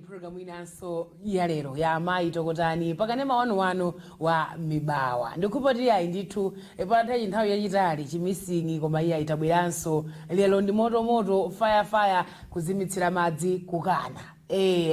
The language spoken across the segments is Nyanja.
Programu inanso ya lero ya Amayi Tokotani pakanema wanuwanu wa Mibawa. Ndikupoti ayi ndithu, patatha nthawi yachitali chimisingi, koma iye ayitabweranso lero ndi motomoto, fire fire, kuzimitsira madzi kukana.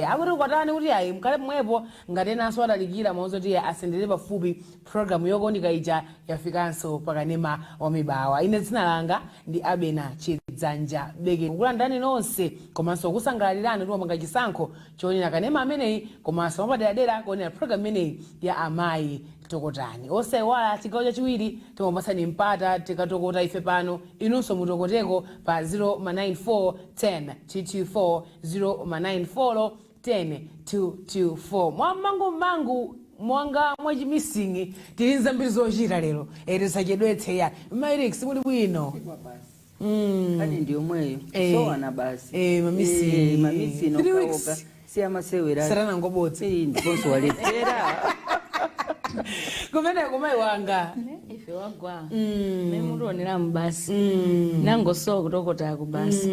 Akuti kwatani kuti ayi mkhale pomwepo. Ngati enanso atalikira mauzo kuti asendere pafupi, programu yokoneka ija yafikanso pakanema wa Mibawa. Ine dzina langa ndi Abena Chidzanja Beke, kukulandirani nonse komanso kusangalalirani kuti mwapanga chisankho choonera kanema ameneyi, komanso mwapaderadera kuonera programu imeneyi ya Amayi Tokotani. Osayiwala, chigawo chachiwiri timapatsani mpata, tikatokota ife pano, inunso mutokoteko pa 094 10 224, 094 10 224. Mwammangu mwanga mwachimisingi, tili nzambiri zochita lero, tisachedwetse ya mairix. Muli bwino? Kani ndi yomweyo. Sowana basi. Mamisini. Mamisini. 3 weeks. Okaoka si amasewera. Satana ngobodza. Ndiponso walephera. Kumeneko mayi wanga. Ife wagwa memutioneramu basi, nangosowa kutokotako basi,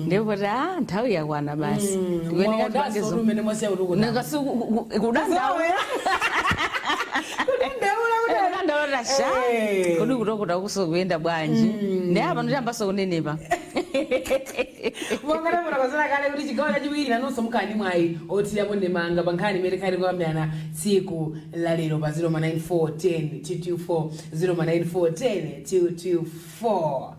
ndipo kuti a nthawi yakwana basi. Tikuyeneka tipange Mwaondanso umene mwasiya kutokota. Nakasi kudandaula. Kudandaula kuti Kudandaula tasha. Kodi kutokota kuso kuyenda bwanji? Ndi apa ndiyambaso kunenepa. Mwanganamuna kwazana kale kuti chigawo chachiwiri nanonso mukhala ndi mwayi othirapo ndemanga pa nkhani imene tikhale tikukambirana tsiku la lero pa 094 10 224, 094 10 224.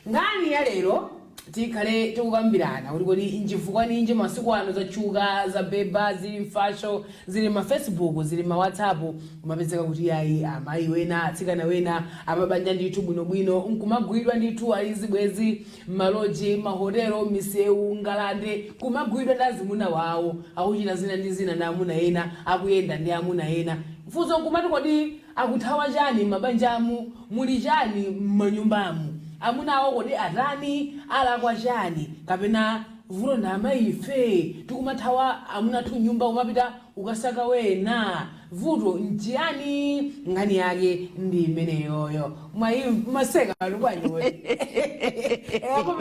Nkhani ya lero tikhale tikukambirana kuti kodi nchifukwa ninji masiku ano zatchuka, zabeba, zili mfasho, zili ma Facebook, zili ma WhatsApp, kumapezeka kuti ayi amayi wena, atsikana wena amabanja ndithu bwinobwino, nkumagwidwa ndithu ali zibwezi m'maloji, mahotelo, misewu, ngalande, kumagwidwa ndi azimuna wawo akuchita zina ndi zina ndi amuna ena, akuyenda ndi amuna ena? Mfunso nkumati, kodi akuthawa chani m'mabanjamu? Muli chani m'manyumbamu? Amuna awo kodi atani? Alakwa chani? Kapena vuto ndi amayi ife tikumathawa amuna athu nyumba kumapita ukasaka wena? Vuto nchiyani? Nkhani yake ndi imeneyoyo. Mwayi maseka ali bwanji kodi?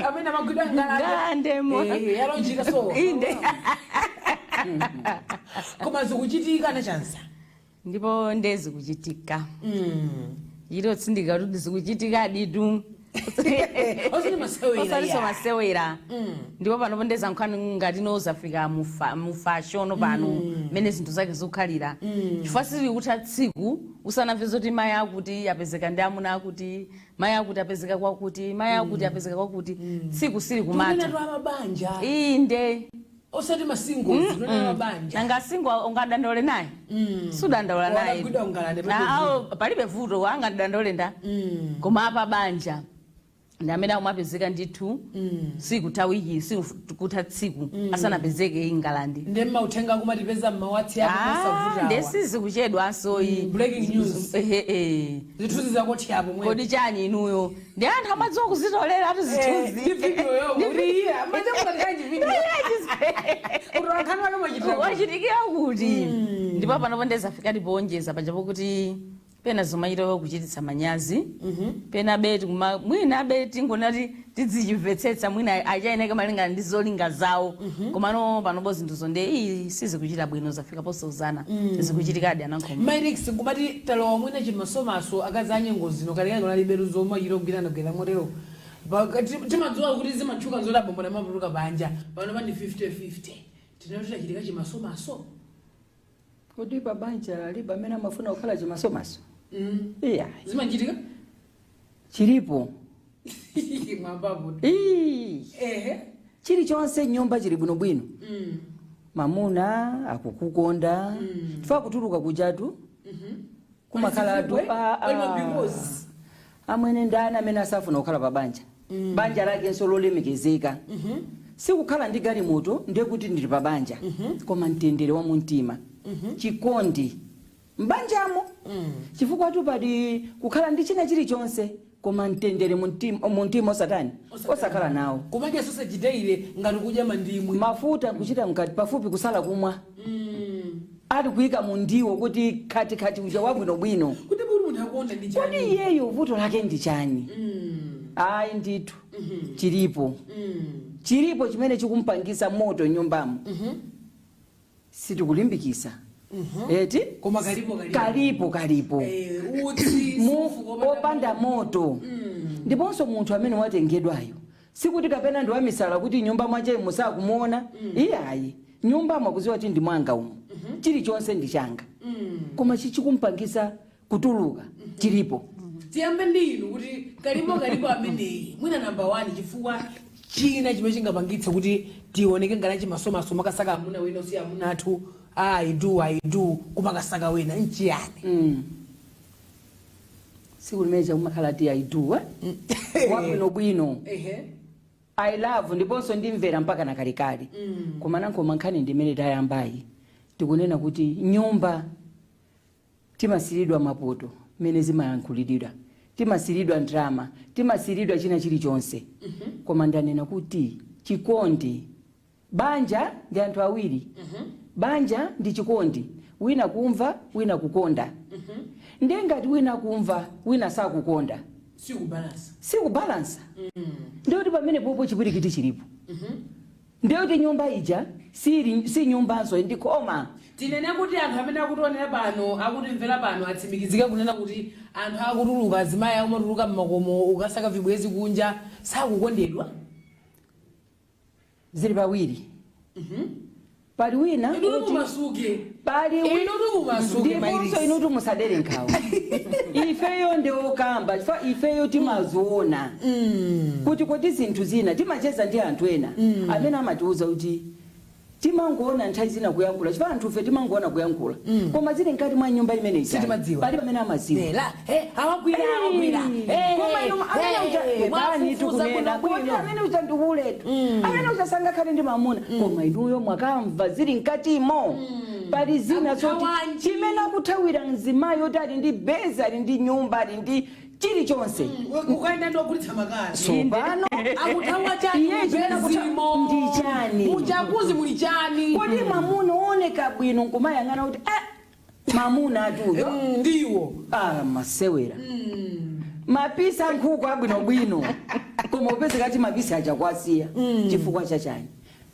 Amene amagwidwa ngalande. Ngalande mo. Yalonjika so. Inde. Koma zikuchitika na chansa. Ndipo ndezi kuchitika, chitotsindika kuti zikuchitika ditu. Osati masewera. Osatiso ya. Masewera. Ndipo panopo ndeza nkhani ngati no zafika mufashono pano, mmene zinthu zake zikukhalira, chifukwa sili kutha tsiku usanamve zoti mayi akuti apezeka ndi amuna akuti, mayi akuti apezeka kwakuti, mayi akuti apezeka kwakuti. Tsiku sili kumata kumata. Tu amabanja. Inde. Osati masingles, tunena mabanja. Nanga single ungadandaule naye? Sudandaula naye. Wadagwidwa ngalande, palibe. Awo palibe vuto, angadandaule nda? Koma apa banja ndi amene akumapezeka ndithu, sikutha wiki, sikutha tsiku asanapezeke ingalande. Ndi mauthenga akumatipeza mmawatsi apo mosavutawa. Ndesizikuchedwanso iyi. Breaking news. Ehe. Zithunzi zakothyapo mwe. Kodi chani inuyo? Ndi anthu amadziwa kuzitolera atu zithunzi. Ndi video yo kuti iya machamukatikanje video kuti wankhani wake mwachitira. Wachitikira kuti ndipo panopo ndezafika tiponjeza pajapo kuti pena zomachita kuchititsa manyazi, pena beti kuma mwina be tingonati tidzichimvetsetsa, mwina achayeneka malingana ndi zolinga zawo. Komano panopo zinthu zonde iyi sizikuchita bwino, zafika posauzana, zikuchitikadi anankhoma. Mairix, nkumati talowa mwina chimasomaso akazi anyengo zino. Kalekale kunalibetu zomwe achita kugwirana gwera motero. Timadziwa kuti zimatchuka zoti abambo namapuluka panja. Pano pandi 50-50, tinati tachitika chimasomaso. Kodi pabanja alibe amene amafuna kukhala chimasomaso? Iya. Zimachitika. Chilipo. Mwambapo. Ii. Ehe. Chilichonse nyumba chili bwinobwino, mamuna akukukonda, chifukwa kutuluka kujatu kumakhalatu. Pali zifukwe, pali ma because. Amwene, ndani amene asafuna kukhala pa banja, banja lakenso lolemekezeka? Sikukhala ndi galimoto ndiye kuti ndili pa banja, koma mtendere wa mumtima, chikondi mbanjamo, chifukwa tu pali kukhala ndi china chilichonse koma mtendere mumtima osatani, osakhala nawo. Kumadya sosachiteire ngati kudya mandimwe. Mafuta kuchita mkati pafupi kusala kumwa, ali kuyika mu ndiwo kuti khatikati uja wabwinobwino. Kuti kuti munthu akuonda ndi Kodi chani? iyeyo vuto lake ndi chani? Ayi ndithu, chilipo, chilipo chimene chikumpangisa moto nyumbamo. Sitikulimbikisa eti. Koma kalipo, kalipo. Kalipo, kalipo. Utsi Mu opanda moto. Ndiponso munthu amene watengedwayo sikuti kapena ndi wamisala kuti nyumba mwache musakumuona, iyayi. Nyumba mwakuziwa kuti ndi mwanga umu, chilichonse ndi changa, koma chichikumpangisa kutuluka chilipo. Tiyambe ndi inu kuti kalipo, kalipo ameneyi, mwina namba 1, chifukwa china chimene chingapangitse kuti tioneke ngati chimasomaso makasaka amuna wina osiya amuna athu, "I do, I do," kumakasaka wina nchiyani? Siku limene chakumakhala ti "I do", eh? Wabwinobwino. "I love", ndiponso ndimvera mpaka na kalekale. Koma nankoma nkhani ndimene tayambayi, tikunena kuti nyumba timasiridwa mapoto, mmene zimayankhulidwira, timasiridwa ndrama, timasiridwa china chilichonse. Koma ndanena kuti chikondi, banja ndi anthu awiri, banja ndi chikondi, wina kumva, wina kukonda. Ndiye ngati wina kumva, wina sakukonda, sikubalansa. Sikubalansa. Ndiyoti pamene popo chipwirikiti chilipo. Ndiyoti nyumba ija si nyumbanso, ndi khoma. Tinene kuti anthu amene akutionera pano, akutimvera pano, atsimikizike kunena kuti anthu akutuluka, azimayi akumatuluka mmakomo ukasaka vibwezi kunja, sakukondedwa? Zili pawiri. Pali wina Inutu mumasuke. Pali Inutu mumasuke. Ndiponso Mairisi. inutu musadere nkhawa, ifeyo ndiokamba chifukwa ifeyo timaziona kuti kodi zinthu zina timacheza ndi anthu ena amene amatiuza kuti timangoona nthawi zina kuyankhula, chifukwa anthu ife timangoona kuyankhula, koma zili mkati mwa nyumba imeneyi Sitimadziwa. pali pamene amaziwa. La, awagwira, awagwira. Koma inu amene uja bani mwafufuza tikunena bwino kodi bwino. amene uja ndikuletu, amene uja sangakhale ndi mamuna, koma inuyo mwakamva zili mkatimo, pali zina zoti Akuthawanji. Chimene akuthawira mzimayi oti ali ndi bezi, ali ndi nyumba, ali ndi chilichonse. Ukaenda ndogulitsa makala. Tsopano akuthawa chani? Iye chimene Mubenzimo. ndi chani? Mujakuzi muli chani? Kodi mwamuna wooneka bwino nkumayang'ana kuti mamuna atuyo. Ndiwo. Ah, masewera mapisi ankhuku abwinobwino, koma upeze kati mapisi achakwasiya. Chifukwa chachani?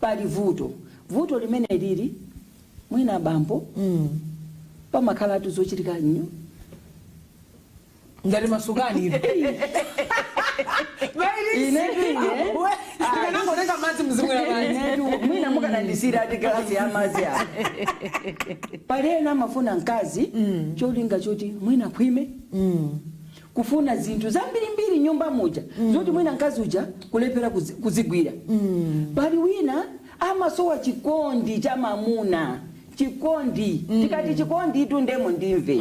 Pali vuto. Vuto limene lili mwina bambo pamakhala atu zochitika nyu Ngati masukani ino. Inetu ine. Tikanangotenga madzi, mzimwera madzi. Inetu mwina mukanandisira ati galasi ya madzi apa. Pali ena amafuna mkazi cholinga choti mwina khwime, kufuna zinthu zambirimbiri nyumba muja zoti mwina mkazi uja kulephera kuzigwira. Pali wina amasowa chikondi cha mamuna, chikondi. Tikati chikondi itu, ndemo ndimve,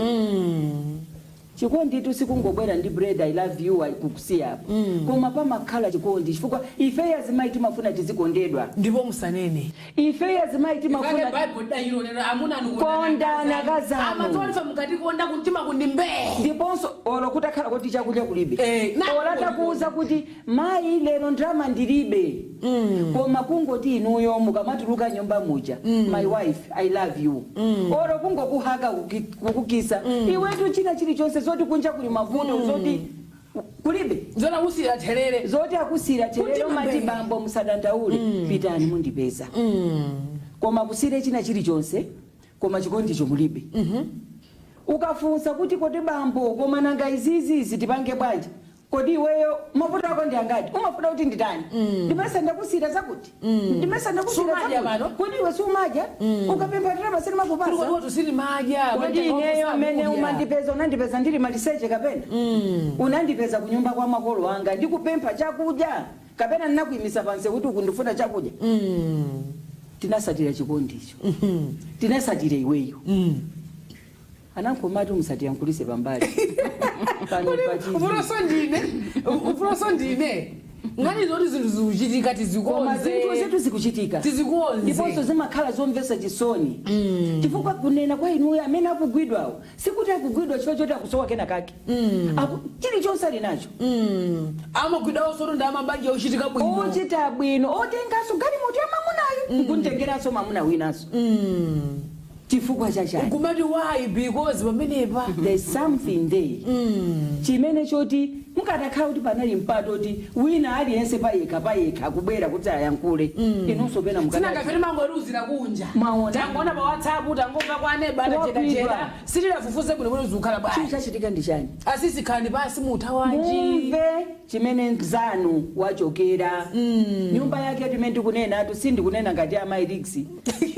chikondi itu sikungobwera ndi bread, "I love you," kukusiyapo, koma pamakhala chikondi, chifukwa ife azimayi timafuna tizikondedwa. Ndipo musanene. Ife azimayi timafuna Bible dayilonera amuna anu. Kondana kazanu. Amatolefa mukatikonda kumtima kundi mbee. Ndiponso olo kutakhala kuti chakudya kulibe, Eh, olo atakuuza kuti mayi lero ndrama ndilibe, koma kungoti inuyo mukamatuluka nyumba muja, "My wife, I love you," olo kungokuhaka, kukukisa iwetu, china chilichonse, zoti kunja kuli mavuto, zoti kulibe, zona usira therere. Zoti akusira terere, Kuti mati mbee. "Bambo, musadandaule, pitani mundipeza." Koma kusire china chilichonse, koma chikondicho mulibe. Ukafunsa kuti kodi bambo, koma nanga izizizi tipange bwanji? Kodi iweyo mavuto ako ndi angati? Umafuna kuti nditani? Ndimesa ndakusira zakuti, ndimesa ndakusira Sumadya zakuti. pano? Kodi iwe sumadya? Ukapempha ndalama silimakupasa? Kodi tusiri madya? Kodi ineyo mmene umandipeza, unandipeza ndili maliseche kapena unandipeza kunyumba kwa makolo anga ndikupempha chakudya, kapena ndinakuyimisa pansi kuti ukundifuna chakudya? Tinasatira chikondicho, tinasatira iweyo. Anankhomati musatiyankhulise pambali pano pa TV. Ufuloso ndine, ufuloso ndine, ngati zoti zinthu zikuchitika Koma tizikonze. zinthu zetu zikuchitika. Tizikonze. Ndiponso zimakhala zomvetsa chisoni, chifukwa kunena kwa inuyo, amene akugwidwawo sikuti akugwidwa chifukwa choti akusowa kena kake. Chilichonse ali nacho. Amagwidwawo soto ndi amabanja ochitika bwino. Ochita bwino, otenganso galimoto ya mamunayo nkuntengeranso mamuna winanso. Chifukwa chachani? Nkumati why? Because pamenepa There's something there chimene choti mukatakhala kuti panali mpato kuti wina aliyense payekha payekha kubwera kuti ayankhule, inunso pena Sinanga mukanati fene mangoruzira kunja. Mwaona? Tangoona pa WhatsApp, tangomva kwa neba. Wagwidwa. Atachedacheda, sitinafufuze bwino bwino zikukhala Chinthu bwanji. chachitika ndi chani? Asisi khani pasi, mutha wanji? Mumve chimene mzanu wachokera nyumba yake. Timene ndikunena atu, sindikunena ngati amairiksi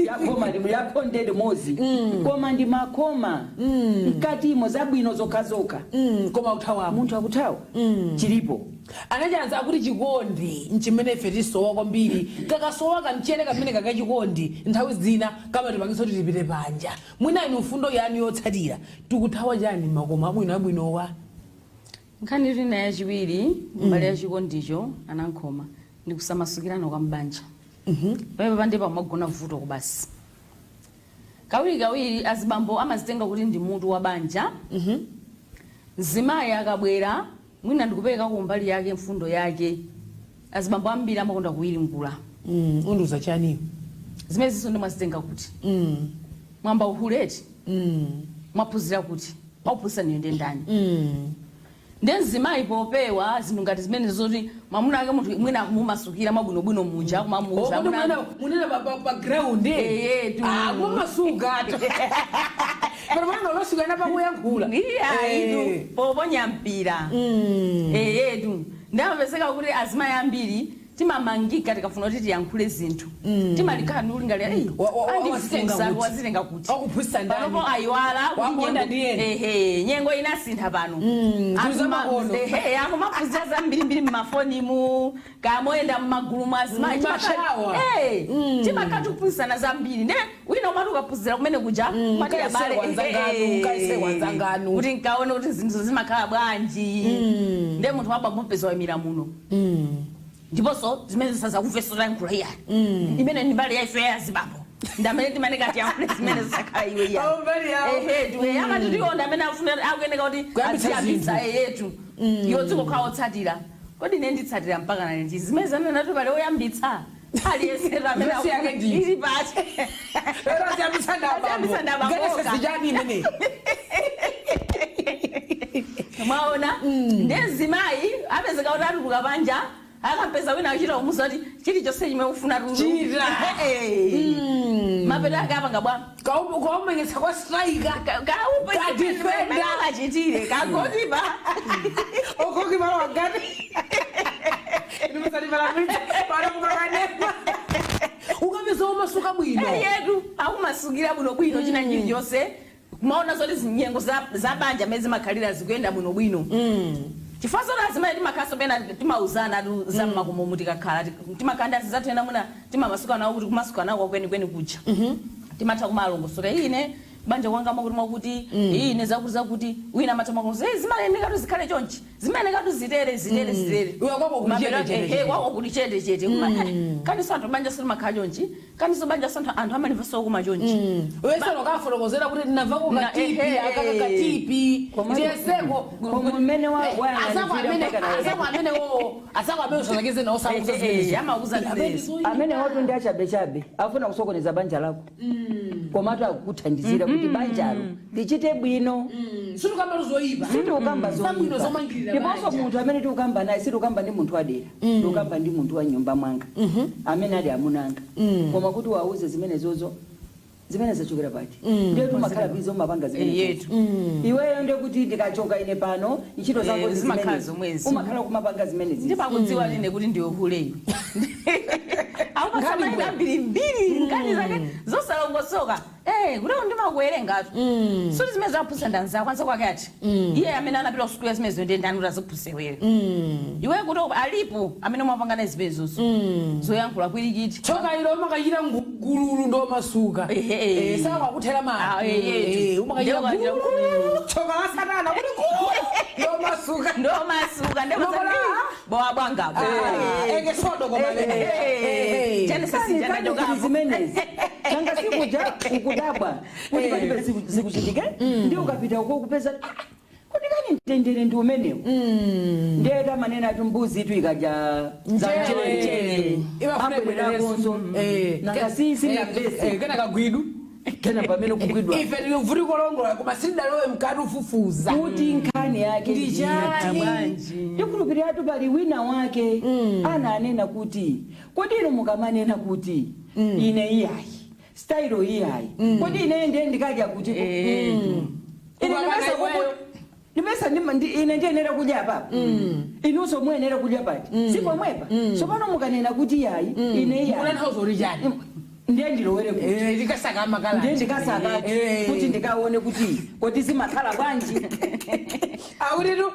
yakhoma yakhonde limodzi, koma ndi makhoma mkatimo zabwino zokhazokha. Koma uthawamo. Munthu akuthawa, chilipo. Anachanza akuti chikondi nchimene ife tisowa kwambiri. Kakasowa kamchere kamene kakachikondi, nthawi zina kamatipangisa kuti tipite panja. Mwina inu mfundo yanu yotsatira, tikuthawa chani makoma abwino abwinowa? Nkhani ina yachiwiri mbali ya chikondicho, anankhoma, ndi kusamasukirana kwa mbanja. Pamene pande pamagona vuto kubasi. Kawirikawiri azibambo amazitenga kuti ndi mutu wa banja. Mzimayi akabwera mwina ndikupereka ku mbali yake mfundo yake, azibambo ambiri amakonda kuwiringula. Unduza chaniyo? Zimene zinso ndimwazitenga kuti mwamba uhuleti, mwaphunzira kuti mwaphunzitsa niyo ndi ndani? Ndi mzimayi popewa zinthu ngati zimene zoti mwamuna ake munthu mwina akumumasukira mwabwinobwino muja kumamuuza. Kodi munena pa ground? Eyetu. Ah, kumasuka pero mwana unosukana pakuyankhula. Iya, itu poponya mpira. Eyetu, ndamapezeka kuti azimayi ambiri timamangika tikafuna kuti tiyankhule zinthu, timalikhala ndi ulingalira. Wazitenga kuti? Wazitenga kuti? Wakuphunzitsa ndani? Panopo ayiwala kuti Wakonda ndiyeni? Ehe, nyengo inasintha pano. Zinthu zamakono. Ehe, akumaphunzira zambirimbiri mmafonimu, kamoyenda mmagulu mwa azimayi. Mashawa. Timakhala tikuphunzitsana zambiri, nde wina umati ukaphunzira kumene kuja umati Mkaise abale, wanzanganu, mkaise wanzanganu. Kuti nkaone kuti zinthu zimakhala bwanji. Nde munthu wabambo wayimira muno, ndiponso zimene zisazakumveso tayankhula iyani, imene ndi mbali yaife yazibambo, ndamene timaneka tiyankhule zimene zisakhala iwe iyani. Oh, mbali yawo. Ehetu, amati tiona amene afuna akuyeneka kuti Kuyambitsa aziyambitsa. zinthu. Eyetu, iwo dzikokhala otsatira. Kodi ine nditsatira mpaka naliti zimene zanena tu pali oyambitsa aliyense amene Vesi yake ndi. ili pati? Lero aziyambitsa ndi abambo. Aziyambitsa ndi abambo. Genesis chani imene? Mwaona, ndiye mzimayi apezeka kuti atuluka panja, akampeza wina achita kumuza kuti chilichonse chimene ufuna tulu. Chita. Mapeto ake apanga bwa? Kaumenyetsa kwa striker. Ka defender. Akachitire kagokipa. Okokipala wagati panokukakanema ukapeza umasuka bwino. Yetu, akumasukira bwinobwino china chilichonse, kumaona zoti zinyengo za banja mene zimakhalira zikuyenda bwinobwino, chifukwa zoti azimayi timakhaso pena timauzana atu za mmakomomu. Tikakhala timakhala zathu ena mwina timamasuka nawo, kuti kumasuka nawo kwakwenikweni kuja timatha kumalongosola, ine banja kwanga mwakuti mwakuti, ine zakuti zakuti. Wina amatha makonzo, zimayenekatu zikhale chonchi, zimayenekatu zitere zitere zitere. Iwe kwako kuli chete, chete, chete. Kwako kuli chete chete. Kaniso anthu banja silimakhala chonchi, kaniso banja santhu anthu amalimvaso kuma chonchi. Wesero kafotokozera kuti ndinamvako katipi akaka katipi tiyeseko. Koma mmene wayang'anizira Azako amene mpaka na azako amene wo azako amene usazakeze nawo sakuza zimenezo. Amakuza zimenezo. Amene watu ndi achabechabe, afuna kusokoneza banja lako, komatu akukuthandizira kuti banjalo lichite bwino. Sitikamba zoyipa. Sitikukamba Zabwino zoyipa. zomangirira Ndiponso banja. munthu amene tikukamba naye, sitikukamba ndi munthu wadera, tikukamba ndi munthu wa nyumba mwanga amene ali amunanga. Koma kuti wauze zimene zozo, zimene zachokera pati? Ndiye tumakhala busy umapanga zimene Yetu. iweyo, ndiye kuti ndikachoka ine pano, ntchito zako ndi Zimakhala zimenezi. zomwezi. Umakhala kumapanga zimenezi. Ndimakudziwa ine kuti ndiwe huleyo, akumasamaina mbirimbiri nkhani zake zosalongosoka. Kuti ndimakuwerengatu suti zimene zaphunzitsa ndanzako anzako ake ati iye amene anapita kusukulu ya zimenezo, ndiye ndani kuti azikuphunzitsa iweyo? Iwe kuti alipo amene mwapangana zimenezozo zoyankhula kwirikiti. Tsoka ilo umakachita gululu ndo masuka. Ehe. Sawa akuthera Ah, eh, ma umakachita Ndio ukachita gululu, tsoka la satana kuti gululu ndo masuka. Ndo masuka. Nokola. Bowa bwangapo. Eke sodo koma Genesis. Kani kani Janachokapo. zimenezi nanga sikuja ukudabwa kuti palibe zikuchitike, ndi ukapita uko kupeza, ah, kuti kani mtendere ndi umenewu? Ndiye tamanena ati mbuzi itu ikadya za Mchere. mchere Imafuna abwererakonso. ibwererenso. Nanga si sinamvese. Kena kagwidu. Kena pamene kugwidwa. Ife tili kolongola, koma sindalowe mkati ufufuza kuti nkhani yake Ndi chani? Bwanji. Ndikhulupirira pali wina wake ananena kuti, kodi inu mukamanena kuti ine iyayi, style iyayi, kodi ine ndiye ndikadya kuti? Ine Ukapanda ndimesa iweyo. Ndimesa ine ndiyenera kudya papa, inunso muyenera kudya pati, sipomwepa? Tsopano mukanena kuti iyayi, ine iyayi, Unanthauza kuti chani? Ndiye ndilowere kuti? Ndikasaka amakala. Ndiye ndikasaka kuti ndikaone kuti kodi zimakhala bwanji. Akutitu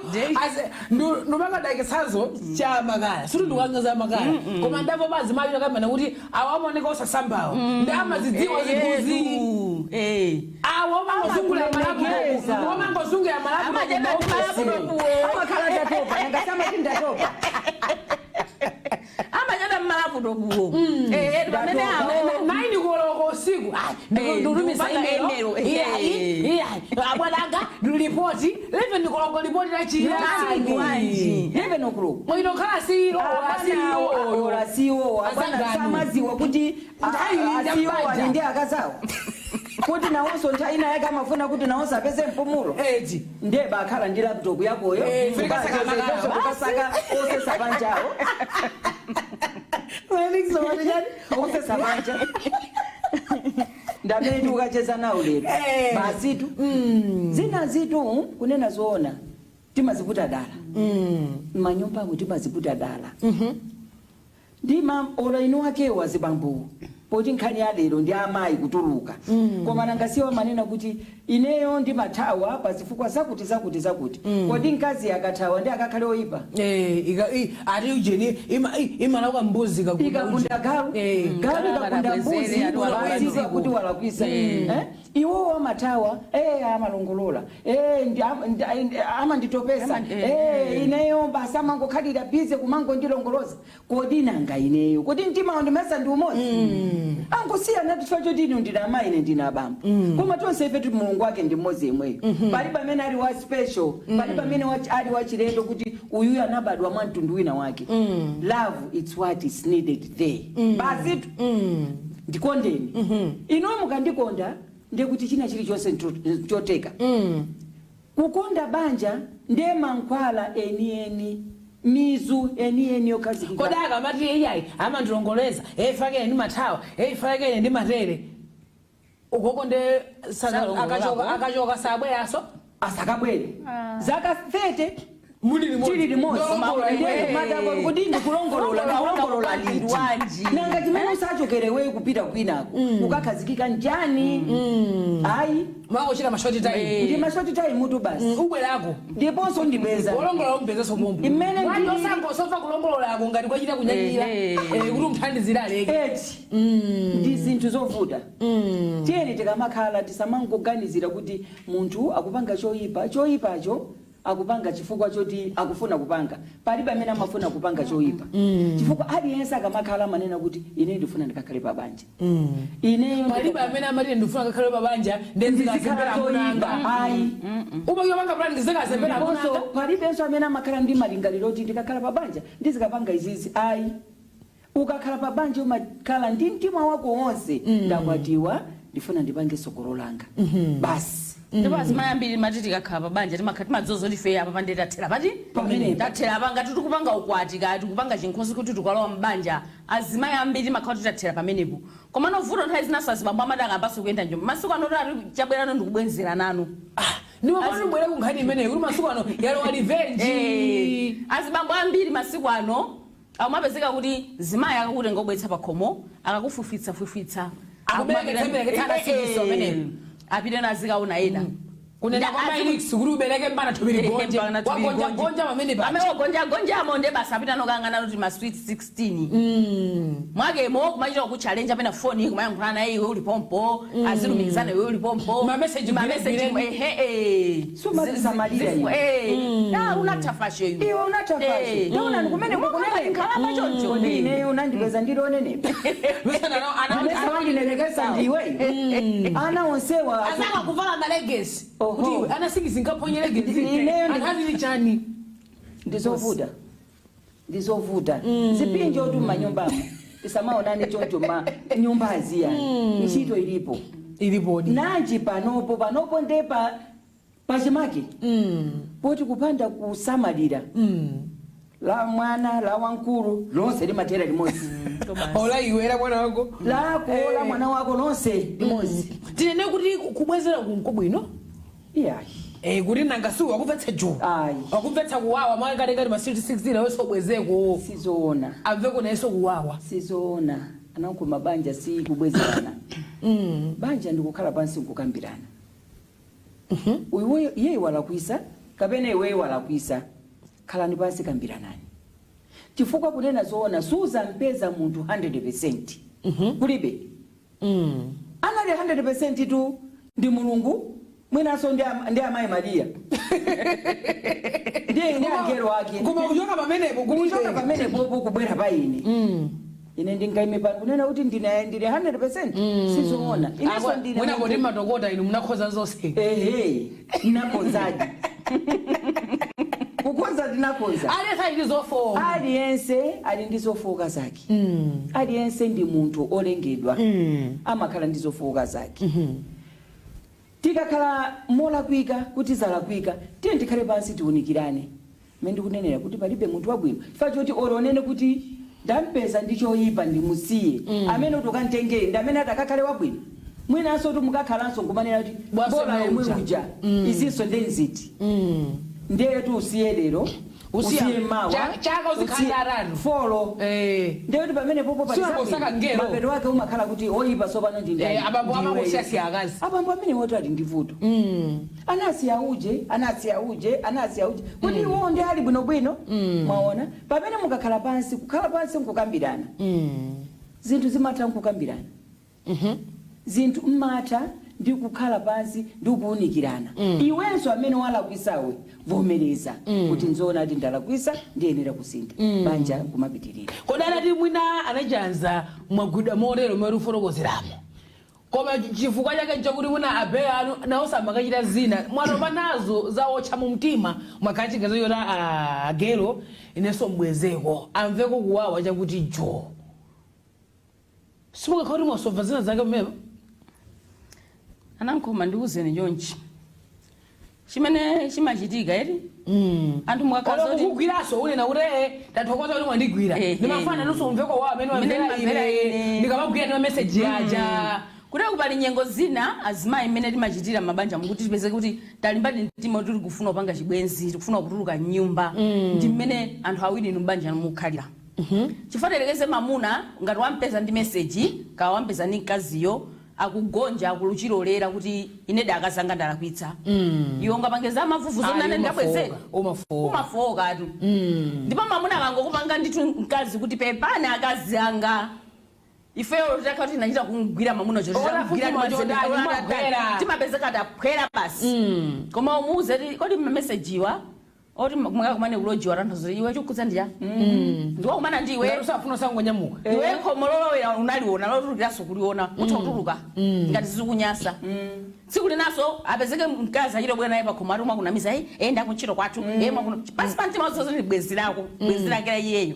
ndimakadakitsanzo cha makala, suti ndikanga za makala, koma ndapo mazimayi akamana kuti awo amaoneka osasambawo ndi amazidziwa zinthuzi. Awo omangozungulira Amakulemekeza. malaputopu, omangozungulira Amacheda ndi malaputopu. malaputopuwo. Amakhala tatopa, nangasamati ndatopa. Amacheda mmalaputopuwo pamene awo 9 koloko usiku ndikutumiza ndikupanga email. email. Abwananga, ripoti 11 koloko, ripoti Bwanji. lachiyani? 11 o'clock. Mwinokhala CEO. Ora CEO abana Azanganu. samaziwa kuti Nthawi iyi CEO ndabanja. ali ndi akazawo, kuti nawonso nthawi ina yake amafuna kuti nawonso apeze mpumulo. Eti. Ndiye bakhala ndi laptop yakoyo. Fikasaka makala. Kukasaka osesa banjawo, osesa banja ndamene tikukacheza nawo lero. Basitu zina zitu, kunena zoona, timaziputa dala m'manyumbamo, timaziputa dala ndima ora inu akewo azibambuwo, poti nkhani ya lero ndi amayi kutuluka. Koma nangasiwa manena kuti ineyo ndimathawa pazifukwa zakuti, zakuti, zakuti. Kodi mkazi akathawa ndi akakhale oyipa? Ati ujeni imalakwa mbuzi ikagunda galu, galu ikagunda mbuzi, Abwezere, ati basi walakwisa. kuti walakwisa. Eh? Iwowo amathawa, amalongolola, amanditopesa, ineyo basi amangokhalira busy kumangondilongoloza. Kodi nanga ineyo, kodi mtima ndimesa ndi umodzi? Angosiyana chifukwa choti inu ndina amayi, ine ndina abambo, koma tonse ife tili Mulungu wake ndi mmodzi yemweyo. Palibe amene ali wa special, palibe amene ali wachilendo kuti uyuyu anabadwa mwa mtundu wina wake. Love, it's what is needed there. Basitu ndikondeni inuyo, mukandikonda ndiye kuti china chilichonse nchoteka. Kukonda banja ndiye mankhwala enieni, mizu enieni yokhazikika. Kodi akamati iyayi, amandilongoleza, efakene ndimathawa, efakene ndimatere ukoko, nde Salongololako. akachoka sabweraso? Asakabwere zaka 30 Muli limodzi. Tili limodzi. Ndolongola Ndiye iwe. kumadabwa kuti ndikulongolola, ndikulongolola liti? Wanji. Nanga chimene usachokere weyo kupita kwinako ukakhazikika njani? Ayi. Mwangochita ma short time. Ndi ma short time mutu basi. Ubwerako. Ndiponso ndipeza Olongola umpezeso pompo. Imene Wandi osangosofa kulongololako ngati kwachita kunyanyira kuti umthandizire aleke. Eti, ndi zinthu zovuta. Tiyeni tikamakhala tisamangoganizira kuti munthu akupanga choyipa. Choyipacho akupanga chifukwa choti akufuna kupanga. Palibe amene amafuna kupanga choyipa, chifukwa aliyense akamakhala amanena kuti ine ndifuna ndikakhale pabanja, ineyo. Palibe amene amati ndifuna kakhale pabanja ndenzikazembera Ndizikhala munanga. choyipa, ayi. Umakiwa panga plan ndizikazembera Ndiponso munanga. palibenso amene amakhala ndi malingaliro oti ndikakhala pabanja ndizikapanga izizi, ayi. Ukakhala pabanja umakhala ndi mtima wako wonse, ndakwatiwa, ndifuna ndipange sogolo langa, basi. Ndipo azimayi ambiri mati tikakhala pabanja timakhala timadzoza kuti ife apa pande tathera pati. Pamenepa. Tathera pa ngati tikupanga ukwati, kati tikupanga chinkhosi kuti tikalowa mbanja, azimayi ambiri timakhala kuti tathera pamenepo. Koma novuto nthawi zinaso azibambo amati akambaso kuyenda njomba masiku ano tati chabwerano ndikubwenzera nanu. Ndimafuna ndibwere ku nkhani imeneyi kuti masiku ano yalowa revenge. Azibambo ambiri masiku ano amapezeka kuti zimayi akakutenga ubwetsa pakhomo, akakufufitsa fufitsa, Akubereketsa, bereketsa, anasikiso amenepo. Apite nazikaona ena. Kunena kwa Mailix kuti ubereke mbana thupi ligonje, wagonja gonja pamene paja. Pamene wagonja gonjamo nde basi apita nokangana kuti ma sweet 16 mwakemo kumachita kuchallenge apena foni kumayankhulana naye iwe uli pompo, azilumikizana iwe uli pompo. Ma message. Ma message. Gwire. Ehe. Sumazisamalira iwe. Unatafashe iwe. Iwe unatafashe. Ndiona kumene kukunenepa. Nkhalamba choncho. Kodi ineyo unandipeza ndili onenepa? Amesa wandinenekesa ndiwe, ana onsewa. Azaka kuvala malegesi. Oho. Kuti iwe anasikisi nkaphonye legesi. Ineyo Anthu chani? Ndizovuta, ndizovuta. Zipinjo tu mmanyumbamo, tisamaonane choncho ma nyumba aziyani. Ntchito ilipo. Ilipodi. Nanji panopo nde pachimake poti kupanda kusamalira la mwana, la wamkulu, lonse limathera limodzi. Ola iwe, la mwana wako. Lako, la mwana wako, lonse limodzi. Tinene kuti kubwezera kunkubwino? Iyayi. Kuti nanga si wakumvetsa juu? Ayi. Wakumvetsa kuwawa mwakalekati ma 16 nawenso ubwezeko. Sizoona. Amveko nayenso kuwawa. Sizoona, anankuma. Banja si kubwezerana. Banja ndikukhala pansi nkukambirana. Iwe, iye walakwisa kapena iweyo walakwisa, khalani pansi, kambiranani, chifukwa kunena zoona suzampeza munthu 100. Kulibe. Anali 100 tu ndi Mulungu, mwinanso ndi amayi Mariya, ndiye ndi angelo ake. Koma kuchoka pamenepo kuchoka kulibe. Pamene popo kubwera pa ine, ine ndingaime pano kunena kuti ndine 100? Sizoona. Inenso ndine Mwina munthu. koti matokota inu munakhoza zonse. Ehe, nakonzaji kukonza, ndinakonza. Aliyense ali ndi zofowoka. Aliyense ali ndi zofowoka zake. Aliyense ndi munthu olengedwa, amakhala ndi zofowoka zake. Tikakhala molakwika, kuti zalakwika, tiye tikhale pansi tiunikirane. Mmene ndikunenera kuti palibe munthu wabwino, chifukwa choti olo onene kuti ndampeza ndi choyipa ndimusiye, amene kuti ukantengere ndi amene atakakhale wabwino, mwinanso kuti mukakhalanso nkumanena kuti Bwaso bola yomwe uja. uja, izinso ndi nziti. Ndiye tu usiye lero, usiye mawa, Chaka uzikhala atatu. Folo. Ndiye kuti pamene popo pali Siwa zabwino. kusaka ngelo. Mapeto ake umakhala kuti oyipa sopano ndi ndani? Abambo Ndiweyo. amangosiyasiya akazi. Abambo amene woto ali ndi vuto. Anasiya uje, anasiya uje, anasiya uje, kuti iwo ndi ali bwinobwino. Mwaona, pamene mukakhala pansi, kukhala pansi nkukambirana, zinthu zimatha nkukambirana. Zinthu mmatha ndi kukhala pansi ndi kuwunikirana. Iwenso amene walakwisawe, vomereza kuti nzoona kuti ndalakwisa, ndiyenera kusintha, banja kumapitirira. Kodi anati mwina anachanza mwagwidwa motero mmene ufotokozeramo, koma chifukwa chake nchakuti mwina abeyo anu nawo samakachita zina, mwatopa nazo zawotcha mu mtima, mwakhala chiganizo choti agelo inenso mbwezeko amveko kuwawa chakuti jo, simukakhala kuti mwasova zina zake pamenepo? Anankhoma, ndikuwuzeni chonchi, chimene chimachitika eri, anthu mukakhala zoti Kukugwiraso unena kuti tathokoza kuti mwandigwira. Ndimafana nonso umveko wawa amene Mmene wamvera ndimamvera ine ine. ndikamagwira ndi mameseji aja. Kuti pali nyengo zina azimayi mmene timachitira mabanja, mukuti tipeze kuti talimbadi mtima kuti tikufuna kupanga chibwenzi, tikufuna kutuluka mnyumba, ndi mmene anthu awiri inu mbanja mukhalira. Chifukwa telekeze mamuna ngati wampeza ndi meseji, kawa wampeza ndi mkaziyo akugonja, akuluchilolera kuti ine akazanga ndalakwitsa, iwe ungapangeza amavuvu zonane ndabwezera. Umafoka. Umafoka tu. Ndipo mamuna akangokupanga ndithu mkazi kuti pepani akazi anga, ifeyo takha kuti tinachita kugwira mamuna. Ora futi majodani, umagwera. Timapezeka taphwera basi. Koma umuuze ti kodi mamesejiwa oti mwakakumane kulojiwa tanthauzo iwe chikukudza ndiya ndiwakumana ndiwe. Ngati usafuna usangonyamuka. Iwe khomo lolowera unaliona, lotulukiranso kuliona, utha kutuluka ngati zikunyasa. Tsiku linaso apezeke mkazi achite bwera naye pakhomo ati mwakunamiza, "Ei, enda kuntchito kwathu, mwakuno." Pasi pa mtima wazozo ndi bwezi lako, bwezi lake la iyeyo.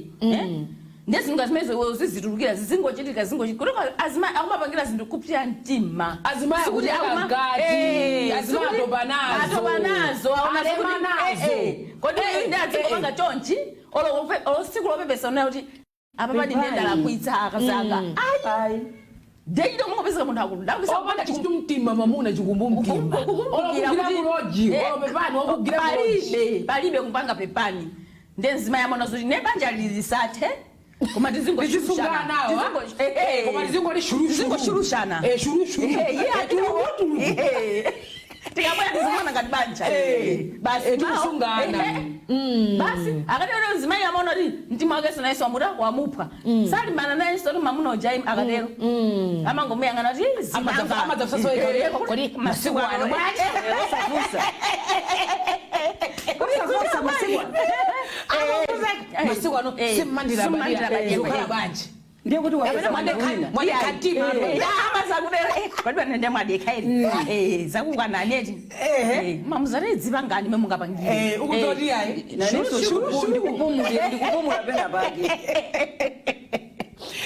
Ndiye zinthu ngati zimenezo iwe uzizitulukira, zizingochitika, zingochitika kuti azimayi akumapangira zinthu kupsya mtima. Azimayi Sikuti akuteka mkati, azimayi atopa nazo. Atopa nazo, aona Alema sikuti, nazo. Kodi ndi adzingopanga chonchi, olo tsiku lopepesa unena kuti apa padi Pepani. ndenda lakwitsa akazanga, ayi. Ayi. Ndechito mungopezeka munthu akulakwitsa. Opanda chikumbu mtima, mamuna chikumbu mtima, Kukumbukira olokugwira kuti- kuloji, olopepani okugwira kuloji. Palibe kupanga pepani. Ndiye mzimayi amaona zoti ne banja lilisathe, koma Tizisungana koma tizingoti shuru. Tizingoshurushana. Shuru shuru. Tuluku. Tikabwera tizimona ngati banja basi. Tikusungana. Basi akatero mzimayi amaona kuti mtima wake nayenso wamuta wamupha, salimana nayenso kuti mamuna uja akatero amangomuyang'ana kuti zinanga. Amadzafusa kodi masiku ano bwanji? Osafusa, osafusa masiku ano. Masiku ano simmandira Simmandira badira badira. zikhala bwanji? Ndiye kuti wapeza munthu wina. Mwadekhatima. Kodi mwadekhairi zakukananeti mamuzati ngani memungapangire. Ukutoti ayi. Nanenso ndikupumula pena pake.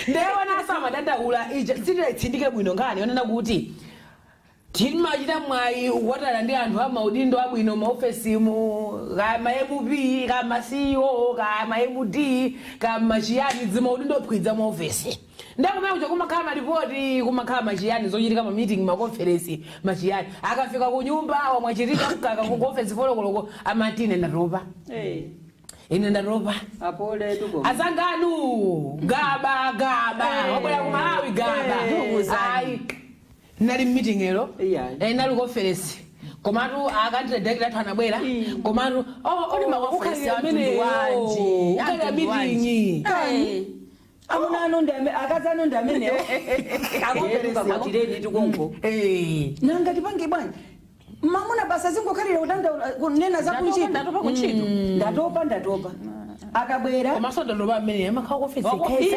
Ndewona samadandaula ija sitinaitsindike bwino nkhani yonena kuti Timachita mwayi kukwatana ndi anthu amaudindo abwino maofesimu, kama MP, kama CEO, kama MD, kama chiyani, zimaudindo ophwidza maofesi. Ndakumene kuja kumakhala malipoti, kumakhala machiyani, zochitika, ma meeting, ma conference, machiyani. Akafika ku nyumba, wamwachitika mkaka ku ofesi folokoloko, amati, "Ine ndatopa, ine ndatopa." Apole tuko. Azanganu gaba gaba wabwera ku Malawi gaba. Ayi, nali meeting ero. Eh, nali conference, komatu a country director athu anabwera, komatu oh, Kodi ma conference a mtundu wanji? Ukhalira Amtundu wanji? meeting. Amuna anu ndi akazi anu ndi amenewo akwatireni tikonko. Nanga tipange bwanji? Mamuna basa zingokhalira kudandaula, kunena za kuntchito. Ndatopa kuntchito. Ndatopa, ndatopa. Akabwera Komanso ndatopa amene amakhala ku ofesi.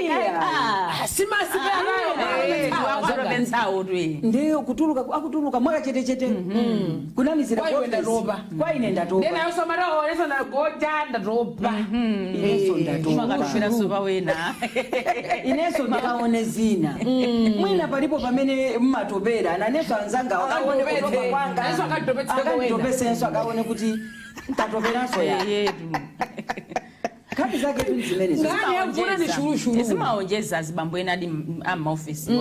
Iya. Wakatopensawo twe. Ndiyo kutuluka, akutuluka mwakachetechete kunamizira Kwa iwe ku office. ndatopa. Kwa ine ndatopa. Ndenayo somataoneso ndagoja, ndatopa. Inenso ndatopa. Umakatoperaso pawena. Inenso ndikaone zina, mwina palipo pamene mmatopera, nanenso anzanga akaone Akanditopetse. kutopa kwanga. Nanenso akanditopetseko wena. Akanditopesenso, akaone kuti tatoperanso ya Yetu. Nkhani zake tu zimenezo. Nkhani yakufuna ni shulushulu. Zimaonjeza azibambo ena adi amaofesi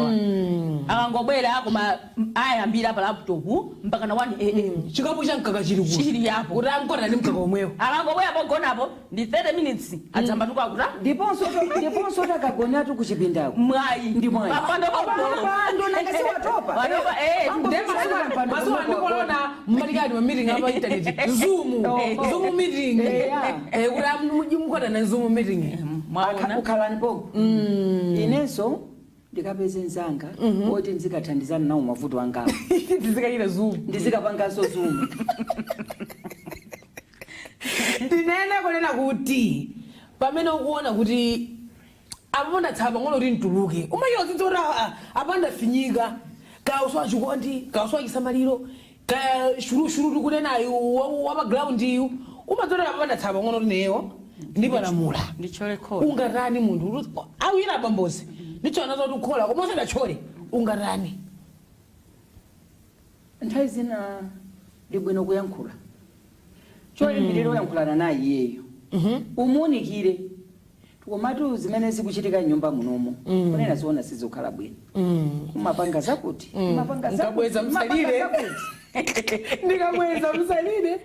akangobwera, koma ayambira pa laptop mpaka na 1 a.m. Chikapu cha mkaka chili kuti? Chili yapo. Kuti amkota ndi mkaka omwewo. Akangobwera pogonapo ndi 30 minutes, adzambatuka akuta. Ndiponso takagonatu kuchipindako. Mwayi. Ndi mwayi. Papando. Papando, nanga si watopa? Watopa, eh. Pango- Nde masuku andikolona mmatikati ma meeting apa internet, Zoom. Oh. Zoom meeting. Yeah. Eh, kuti mukota na Zoom meeting. Mwaona. Ukhalani pogo, inenso ndikapeze nzanga oti ndizikathandizana nawo mavuto angawo. Ndizikachita Zoom. Ndizikapanganso Zoom. Ndinene kunena kuti pamene ukuona kuti apo ndatsala pang'ono kuti ntuluke, umachita zinthu kuti apa ndafinyika, kaya usowa chikondi, kaya usowa chisamaliro, kaya shulushulu tikunenayu wa pa ground iyu, umadzotera apa ndatsala pang'ono kuti neyo ndipalamula. Ndichole khola. Ungatani munthu awira abambozi ndichona zoti ukhola koma usadachole, ungatani? Nthawi zina ndi bwino kuyankhula. Choyambirira uyankhulana naye iyeyo, umuunikire, komatu zimene zikuchitika mnyumba munomo, kunena ziona, sizikukhala bwino, umapanga zakuti, umapanga zakuti, Nkabweza umapanga msalire. zakuti. Ndikabweza msalire.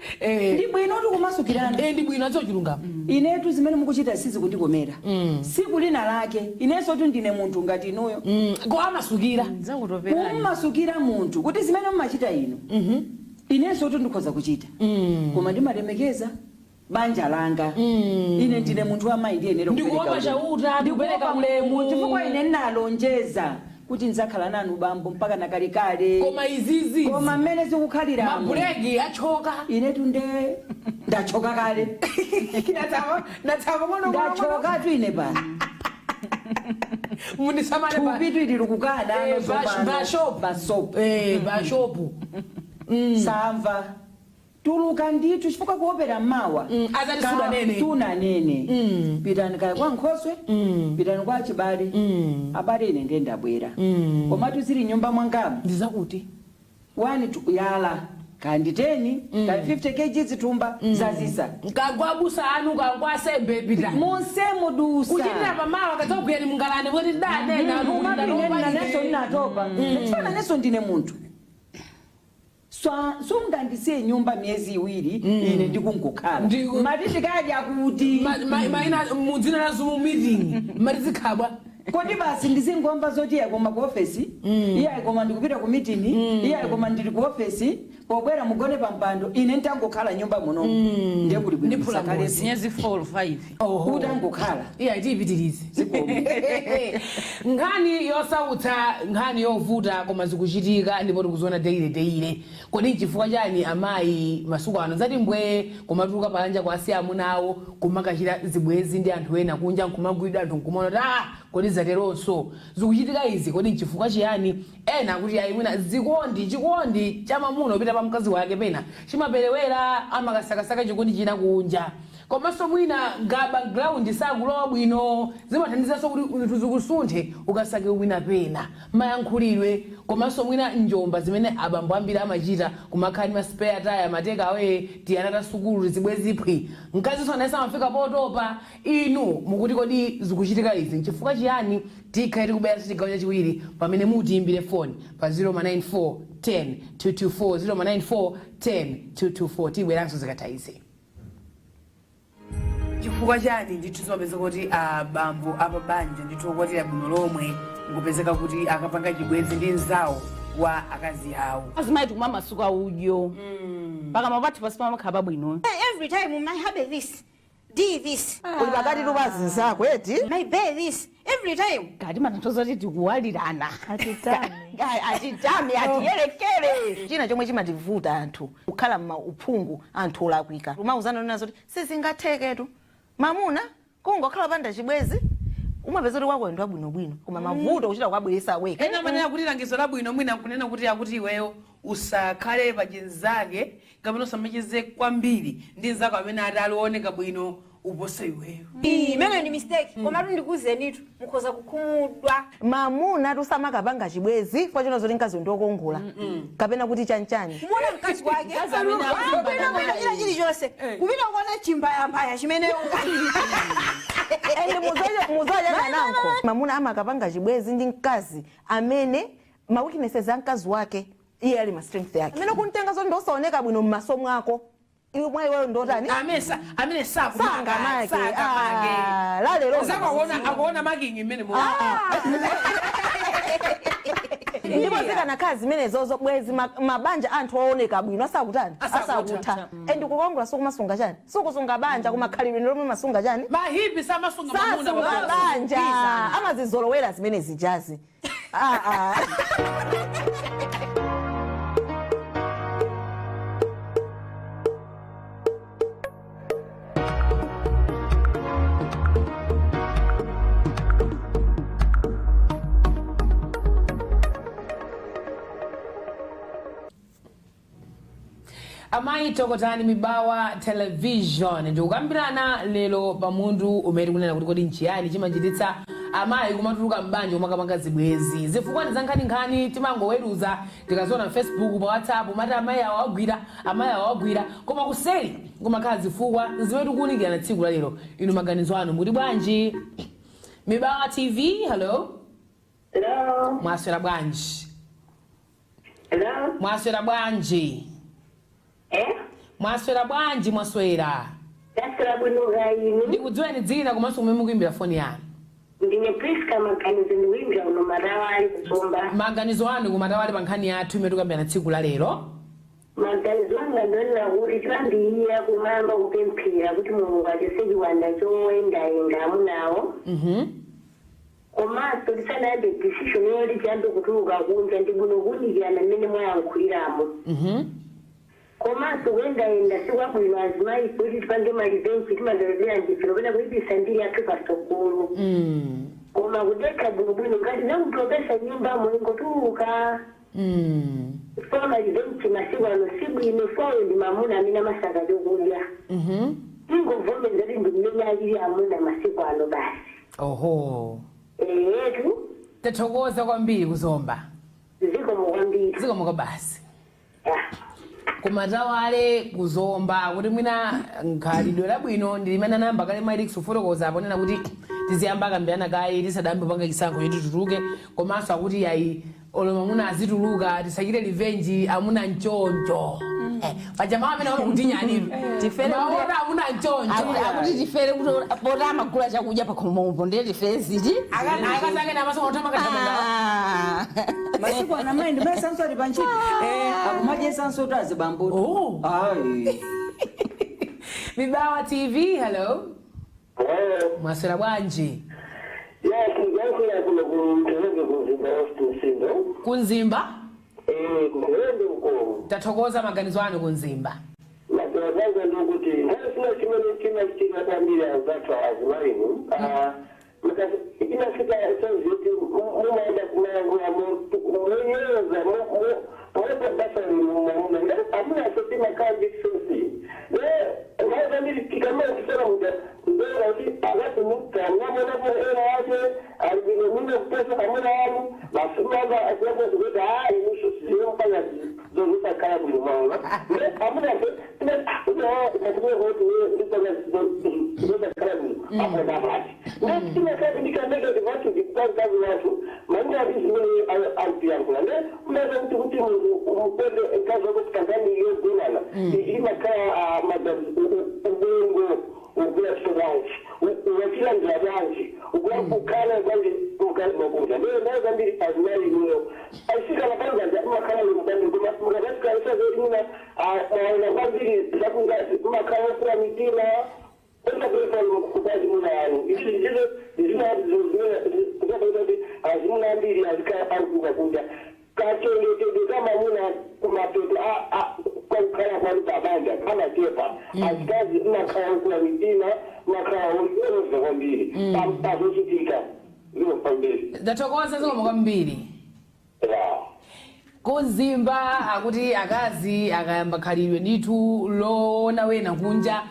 Ndi bwino kuti kumasukirana. Eh, ndi bwino, adziwa chilungamo. Inetu zimene mukuchita sizikundikomera, siku lina lake inenso tu ndine munthu ngati inuyo. Ko amasukira. Nzakutoperani. Kummasukira munthu kuti zimene mumachita inu, inenso tu ndikhoza kuchita, koma ndimalemekeza banja langa. Ine ndine munthu wamayi, ndiyenera Ndikuopa kupereka ulemu. Chauta, ndikupereka ulemu. Chifukwa ine ndinalonjeza kuti ndidzakhala nanu bambo mpaka nakalekale. Koma izizi, Koma mmene zikukhaliramo, mabuleki achoka. Inetu nde ndachoka kale. Ndatsapa pang'ono. Ndachokatu ine pano. Mundisamale. Thupitu ili likukana. Eh, bashopu. Basopu. Eh, bashopu. Samva, tuluka ndithu, chifukwa kuopera mmawa. Azati sunanene. Sunanene. Pitani kaya kwa nkhoswe, pitani kwa chibale, abale, ine ndiye ndabwera, komatu zili nyumba mwangamo. Ndizakuti 1 yala kandi 10 kandi 50 kg zithumba zazisa. Kagwa abusa anu, kagwa asembe, pitani. Monse mudusa. Kuchitira pamawa kadzakugwirani mungalande kuti danena. Naneso ndinatopa, chifukwa naneso ndine munthu. Sungandisiye nyumba miyezi 2 ine ndikungokhala. Mati tikadya kuti? Maina mudzina la Zoom meeting, mati zikhabwa. Kodi basi ndizingomva zoti iye koma ku ofesi, iye koma ndikupita ku meeting, iye koma ndili ku ofesi, pobwera mugone pa mpando, ine ntangokhala nyumba muno, ndiye kuli bwino Ndiphula musakhale. ngozi. Miyezi 4 5. Oho. Utangokhala. Iya, itiyipitirize. Zikomo. Nkhani yosautsa, nkhani yovuta, koma zikuchitika ndipo tikuziona daily daily. Kodi nchifukwa chani amayi masiku ano zati mbwe kumatuluka panja kwasiya amuna awo, kumakachita zibwezi ndi anthu ena kunja, nkumagwidwa, anthu nkumaona kuti, ah, kodi zateronso zikuchitika izi? Kodi nchifukwa chiyani? Ena akuti ayi, mwina zikondi, chikondi cha mamuna upita pa mkazi wake pena chimaperewera, amakasakasaka chikondi china kunja. Komanso mwina ngaba ground sakulowa bwino, zimathandizanso kuti zinthu zikusunthe, ukasake wina pena mayankhulidwe. Komanso mwina njomba zimene abambo ambiri amachita, kumakhala ndi ma spare tire, ma take away, tiyana ta sukulu, zibweziphwi, mkazinso naye samafika potopa. Inu mukuti kodi zikuchitika izi nchifukwa chiyani? Tikhale tikubweranso chigawo chachiwiri pamene mutiimbire foni pa 094 10 224, 094 10 224. Tibweranso zikatha izi. Chifukwa chani ndithu zimapezeka kuti abambo apabanja ndithu okwatira bwino lomwe ngupezeka kuti akapanga chibwenzi ndi mzawo wa akazi awo? Azimayi tikumamasuka udyo, pakamwa pathu pasi pamakhala pabwino. Every time my hubby this, do this, Uli pakati tu pa zinzako eti. My bae this, every time. Kati matanthauza kuti tikuwalirana. Atitame. Atitame, atiyelekere. China chomwe chimativuta anthu kukhala mma uphungu, anthu olakwika umauzana nazo kuti sizingatheketu mamuna kungokhala panda chibwezi, umapeza kuti wakwendwa bwinobwino, koma mavuto kuchita kuwabweresa wekha. Ena amanena kuti langizo labwino mwina nkunena kuti akuti iweyo usakhale pachinzake kapena usamacheze kwambiri ndi nzako amene ati alioneka bwino upose iweyo. Imene ndi mistake, komatu ndikuuzenitu, mukhoza kukhumudwa. Mamuna tusamakapanga chibwezi kwa chino zoti mkazi ndiokongola kapena kuti chanchani. Kumuona mkazi wake Mkazi amene akulimbana kupita naye. kuchita chilichonse, kupita kuona chimbayambaya chimene And muzaja nanko mamuna amakapanga chibwezi ndi mkazi amene ma weaknesses a mkazi wake iye ali ma strength yake, amene kuntenga zoti ndosaoneka bwino m'maso mwako, iwe mwa iweyo ndotani? Amene Sangamake. sakumake. Ah, lalero Zako akuona marking imene mo Ndipo zikanakhala zimenezozo bwezi mabanja anthu ooneka bwino asakutani? Asakutha. Asakutha. And kukongola sikumasunga chani, sikusunga banja, koma khalidwe lomwe masunga chani? Mahipi samasunga mamuna. Sasunga banja, amazizolowera zimene zijazi. Ah, ah. Amayi Tokotani, Mibawa Television, ndikukambirana lero pamutu umene tikunena kuti kodi nchiyani chimachititsa amayi kumatuluka m'banja kumakapanga zibwezi? Zifukwa ndi zankhaninkhani. Timangoweruza tikaziona Facebook, pa WhatsApp, mati amayi awo agwira, amayi awo agwira, koma kuseri kumakhala zifukwa zimene tikuwunikirana tsiku la lero. Inu maganizo anu muti bwanji? Mibawa TV, hello. Hello. Mwaswera bwanji? Hello. Mwaswera bwanji? Eh? Mwaswera bwanji? Mwaswera? Taswera bwino kaini. Ndikudziweni dzina komanso kumene mukuimbira foni yanu. Ndine Priska Maganizo, ndikuimbira kuno Matawali, kuZomba. Maganizo anu kuMatawali pa nkhani yathu imene tikukambirana tsiku la lero? Maganizo anga ndionera kuti choyambirira kumayamba kupemphera kuti Mulungu achotse chiwanda choyendayenda amunawo. Komanso tisanayambe decision yoti tiyambe kutuluka kunja, ndi bwino kuwunikirana mmene mwayankhuliramo. Komanso kuyendayenda sikwabwino azimayi, kuti tipange ma revenge timazalozera ndife kapena kuyipisa mbiri yathu pasogolo. Koma kudekha bwinobwino, ngati zakutopesa nyumbamo ingotuluka. Chifukwa ma revenge masiku ano sibwino, foyo ndi mamuna amene amasaka chokudya. Ingovomereza kuti ndi mmene alili amuna masiku ano basi. Oho. Eyetu. Tathokoza kwambiri kuZomba. Zikomo kwambiri. Zikomo basi. Yeah. KuMatawale kuZomba, kuti mwina nkhalidwe labwino ndi limene anayamba kale Mailix kufotokoza aponena kuti tiziyamba kambirana kaye tisadayambe kupanga chisankho choti tituluke. Komanso akuti yayi, olo mamuna azituluka, tisachite revenge, amuna nchoncho. Paja mawu amene aona kutinyanitu. Tifere. Maona amuna nchoncho. Akuti tifere kuti pota amagula chakudya pakhomopo, ndiye tifere ziti? Akazi ake namaso othamangathamanga. Ah. Masiku ana mayi ndimayesanso ali pantchito akumadyesanso kuti azibambo. Oh. Ayi. Mibawa TV, hello. Mwaswera bwanji? Ya, kujankhula kuno kuMtoloke, kuMzimba Austin. KuMzimba? Eh, kuMtoloke uko. Tathokoza, maganizo anu kuMzimba? Maganizo ndikuti nthawi zina chimene chimachitika kwambiri, anzathu azimayimu, inafika saizi yoti mumaenda kumayankhula monyoza mopa basa. Amuna soti makhala ndi sosi nthawi zambiri. Tikamafisana muja kubera kuti akati mukamwamonapo ena ake alibino kupesa amuna anu basimanga asiyakozi kuti hayi musu ziyomfanya zozisakhala bwino maona amuna kuti ndipanga zozisakhala bwino apo napati ndetimakati ndikanegati vatu ndikukazi watu mangapi zimene akuyankhula nde unaza kuti kuti munthu umukonde mkazi wako tikazani yogonana imakhala ubongo ugula bwanji uwachilandira bwanji ugula kukhala bwanji mkazi wakuja ndiyo ndayo zambiri azimayi inuyo asikala pangaza umakhala mukambiri koma mukazasikalisa zoti muna maona kwambiri zakungazi umakhala okula mitima azimuna ambiri azikhala akuka kunja kachengetedwe kamamuna kumapeto kakukhala kwanu pabanja kamatepa azikazi umakhala okula mitima umakhala oza kwambiri pazochitika ziko kwambiri. Ndathokoza, zikomo kwambiri. Kuzimba akuti akazi akayamba khalidwe ndithu loona wena kunja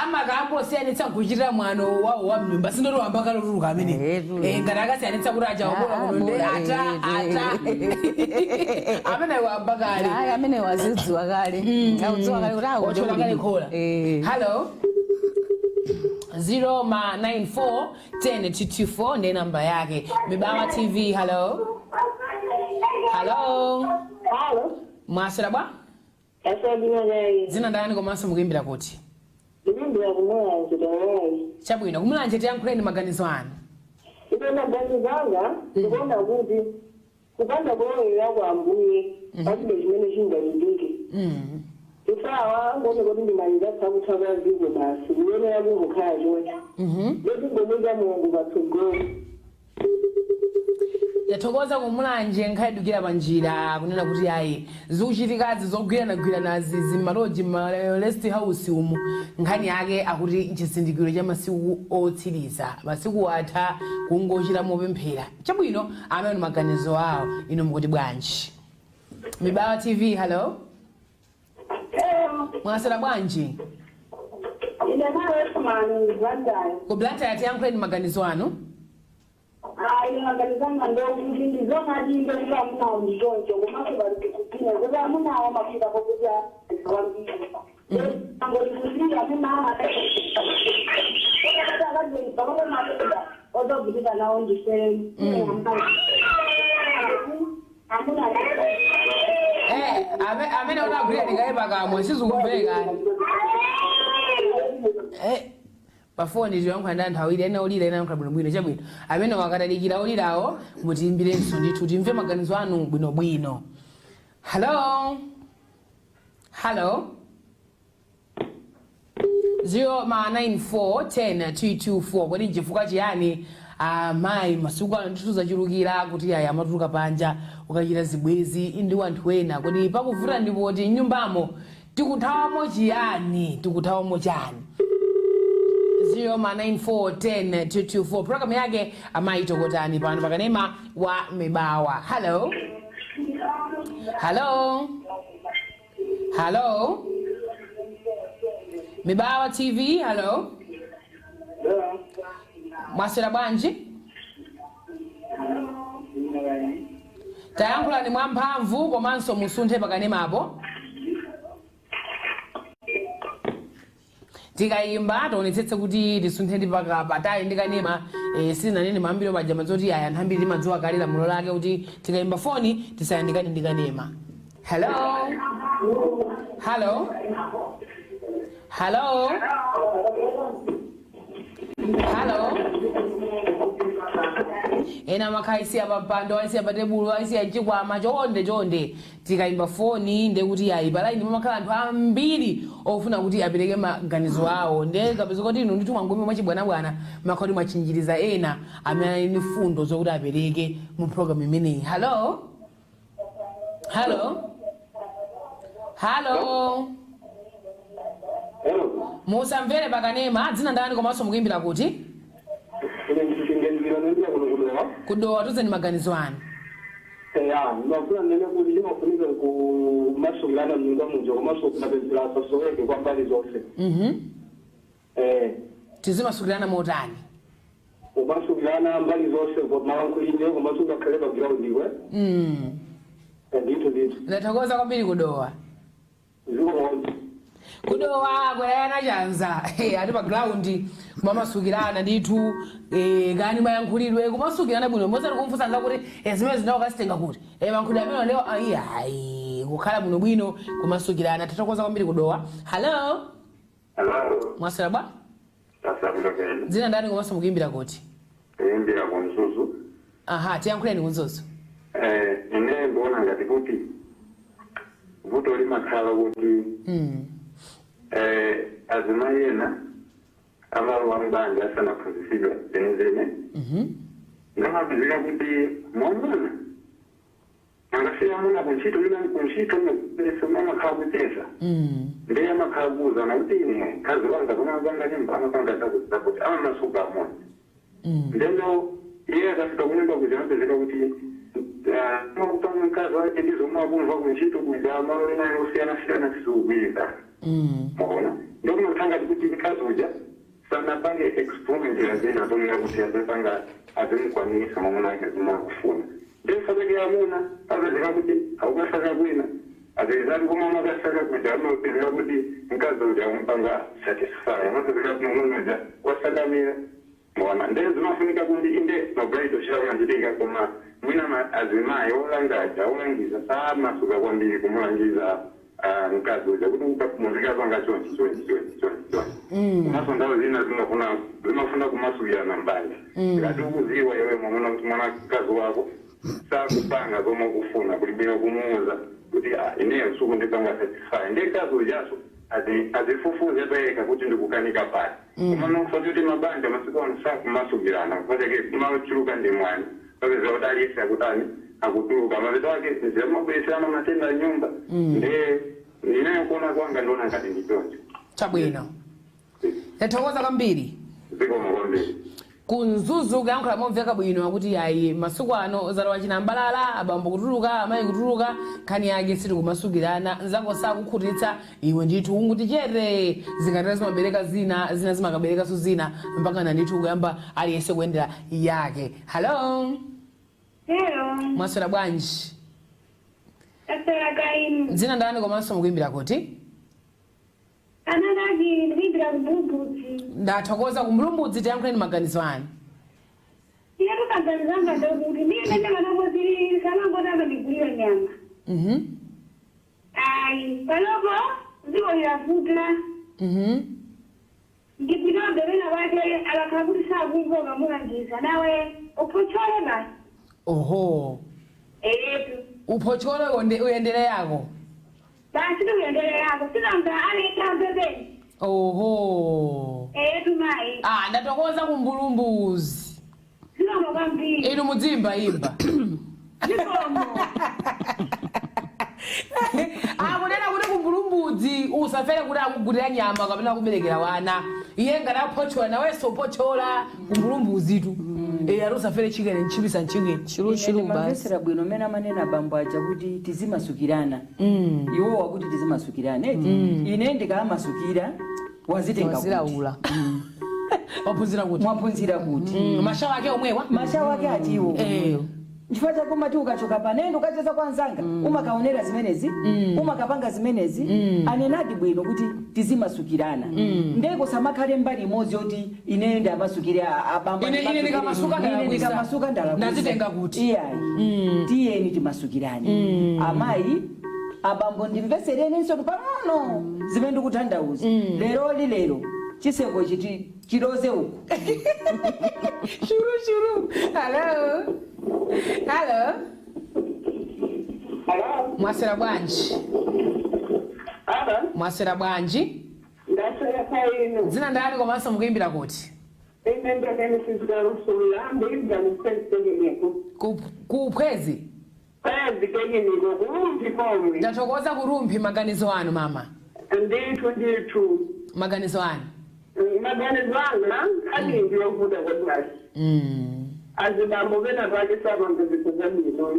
amakambosiyanitsa kuchitira mwano wawo wa mnyumba sindoti wamba kalotuluka amene. Etu. Ngati akasiyanitsa kuti achaobola Ah, kuno ndi bola, ata ata amene wamba kale. Ayi, amene wazidziwa kale, akudziwa kale kuti Ochola kale khola. Hello, 0 ma 94 10 224 ndi namba yake. Mibawa TV, hello, hello. Halo. Mwaswera bwa? Asabinagayi. Dzina ndani komanso mukuimbira kuti? Ndikuimbira kuMulanje tawayi. Chabwino, kuMulanje, tiyankhuleni maganizo anu. Ine maganizo anga ndikuona kuti kupanda kulowera kwa Ambuye palibe chimene chingachitike. Ifawa angoone kuti ndimaliza kutha kwa dziko basi kuyenera kungokhala choncho. Ndoti Mulungu patsogolo. Tathokoza kuMulanje. Nkhayidukira panjira kunena kuti ayi, zikuchitikazi zogwiranagwiranazi zimaloji ma rest house umu, nkhani yake akuti chizindikiro cha masiku otsiriza, masiku atha, kungochita mopemphera. Chabwino, amene maganizo awo, inu mukuti bwanji? Mibawa TV, hello. Mwaswera bwanji? Ine nawe Blantyre. Ku Blantyre, tiyankhuleni maganizo anu. Ayi, maganizanga ndokuti ndizona inde kuti amunawo ndichoncho, komanso palikupina kuti amunawo mafika pokuti kwambiri angoti kuti amuna akazeipa madoda ozovutika nawo ndise amuna. Amene unagwira ndikaye pakamwa sizikumveka. Pafoni tiyankhula ndi anthu awiri, ena olira, ena yankhula bwinobwino. Chabwino, amene wakatalikira olirawo mutiyimbirenso ndithu timve maganizo anu bwinobwino. Hello, hello, 0 ma 94 10 224. Kodi nchifukwa chiyani amayi masiku ano ndithu zachulukira kuti ayi amatuluka panja ukachita zibwezi ndi anthu ena? Kodi pakuvuta ndipoti mnyumbamo tikuthawamo chiyani? Tikuthawamo chani? 0 ma 94 10 224. Programu yake Amayi Tokotani pano pakanema wa Mibawa. Hello, hello, hello, Mibawa TV, hello. Mwaswera bwanji? Tayankhulani mwamphamvu komanso musunthe pakanemapo. Tikayimba tionetsetse kuti tisunthe ndi patali ndi kanema. Sizinanene mambiro paja madzoti aya anthu ambiri timadziwa kale lamulo lake kuti tikayimba foni tisayandikane ndi kanema. Hello, hello, hello, hello. Ena amakhaisiya pampando, aisiya pa tebulo, aisiya mchikwama. Chonde chonde, tikayimba foni ndekuti ayi, pa line pamakhala anthu ambiri ofuna kuti apereke maganizo awo, nde kapeza kuti inu ndithu mwangumi mwachibwanabwana makhoti mwachinjiriza ena amene ali ndi fundo zokuti apereke mu program imeneyi. Hello, hello, hello. Hello. Musamvere pakanema. Dzina ndani komanso mukuimbira kuti? Ine ndichingenjira nendira kuno kuDowa. KuDowa, tuzeni maganizo anu. Ya, ndimafuna ndinene kuti chimafunika kumasukirana mnyumba muja komanso kumapemphera asasoweke kwa mbali zonse. Tizimasukirana motani? Kumasukirana mbali zonse, malankhulidwe komanso ngakhale pa ground iwe. Ndithu ndithu. Ndathokoza kwambiri kudowa. Zikomo. Kudowa kwayana chanza. Hey, ati pa ground kumamasukirana ndithu, kani mayankhulidwe, kumasukirana bwino, mosati kumfunsa kuti zimene zinawo kasitenga kuti mayankhulidwe amene leo ayi ayi, kukhala bwino bwino, kumasukirana. Tathokoza kwambiri kudowa. Hello. Hello, Mwaswera bwa? tasabulokeni. Dzina ndani komanso mukuimbira kuti? Kuimbira ku Mzuzu. Aha, tiyankhuleni ku Mzuzu. Ine ndikuona ngati kuti vuto limakhala kuti azimayi ena amalowa mbanja asanaphunzitsidwe zenizene. Ngamapezeka kuti mwamuna angasiya amuna kuntchito, ina kuntchito amakhala kucheza. Ndiye amakhala kuwuzana kuti ine mkazi wanga kumapanga nyumba amapanga zakuti zakuti, amamasuka amuna. Ndeno iye akafika kunyumba kuja amapezeka kuti makupanga mkazi wake ndizomwe akumva kuntchito kuja, malo ena osiyana-siyana, sizikugwirizana. Maona, ndokumathanga kuti mkazi uja sanapange explore njira zina zonena kuti azipanga azimukwanisa mwamuna ake zomwe akufuna. Ndesabeke amuna apezeka kuti akukasaka kwina, apezekati komwe amakasaka kuja amapezeka kuti mkazi uja amupanga satisfy, amapezeka kuti mwamuna uja wasakamira. Mona, nde zimafunika kuti inde ma bridal shower amachitika, koma mwina azimayi olangaja olangiza samasuka kwambiri kumulangiza mkazi uja kuti muzikapanga chonchi chonchi chonchi chonchi chonchi. Komanso nthawi zina zimafuna kumasukirana mbanja. Ngati ukuziwa iwe mwamuna kuti mwana mkazi wako sakupanga zomwe ukufuna, kuli bwino kumuuza kuti, "Ah, ineyo sukundipanga satisfy." Ndiye mkazi ujaso azifufuze payekha kuti ndikukanika pati. Koma nokufa kuti mabanja masiku ano sakumasukirana, kupateke kumachuluka ndi mwana, papeza kuti aliyese akutani, akutuluka, mapeto ake zimabwereserana matenda nyumba. Ndiye ineyo kuona kwanga ndiona ngati ndi choncho. Chabwino, tathokoza kwambiri. Zikomo kwambiri. Ku Mzuzu kuyankhula momveka bwino akuti ayi, masiku ano zalowa chinambalala, abambo kutuluka, amayi kutuluka, nkhani yake sitikumasukirana. Nzako sakukhutitsa iwe ndithu unguti chete, zikatera zimabereka zina, zina zimakaberekaso zina, mpaka na ndithu kuyamba aliyense kuyendera yake. Hello. Hello. Mwaswera bwanji? Taswera kaini. Dzina ndani komanso mukuimbira kuti? Ananaki, ndikuimbira kumbulumbudzi. Ndathokoza, kumbulumbudzi. Tiyankhuleni maganizo anu. Iye tukaganizanga ndokuti ndiye mene vanongoziri samangotanga ndigulira nyama. Ayi, panopo dziko liravuta. Ndipitobe pena pake akakhala kuti sakumva ukamulangiza nawe uphochole basi. Oho. Etu. Uphochole, uyendere yako. Basi tikuyendere yako, sinanga aleta mbebeni. Oho. Etu mayi. Ah, ndathokoza kumbulumbuzi. Zikomo kwambiri. Inu mudzimba imba. Zikomo. Akunena kuti kumbulumbudzi usafere kuti akugulira nyama kapena kuberekera wana, iye ngati aphochola nawenso uphochola. Kumbulumbudzitu ati usafere chicken nchipisa nchicken. Chiluchilu basi. Ndimamvetsera bwino mmene amanena abambo aja kuti tizimasukirana. Iwowa kuti tizimasukirana eti, ine ndikamasukira wazitenga kuti? Wazilaula. Waphunzira kuti? Mwaphunzira kuti? Mashawa ake omwewa. Mashawa ake atiwo. Chifukwa chake umati ukachoka panendo ukacheza kwa anzanga, umakaonera zimenezi, umakapanga zimenezi. Anenadi bwino kuti tizimasukirana, ndeko samakhale mbali imodzi yoti ineyo ndiamasukire abambo. Ine ndikamasuka Ine ndalakwisa. ndikamasuka ndalakwisa. Ndazitenga kuti? Iyayi, tiyeni timasukirane, amayi, abambo. Ndimvesereninso pang'ono zimene ndikutanthauza leroli. Lero chiseko chiti chiloze uku. Shuru shuru. Hello, hello. Hello. Mwaswera bwanji? Aba. Mwaswera bwanji? Ndaswera kaino. Dzina ndani komanso mukuimbira kuti? Ine ndakene sizikarusulula ndikuimbira kuphezi. Kuphwezi? Phezi kenyeneko, kurumphi komwe. Ndathokoza, kurumphi. Maganizo anu, mama. Ndithu ndithu. Maganizo anu. Maganizo anga ali ndiyovuta kwabasi. Azibambo pena pake sapanga zinthu zabwino.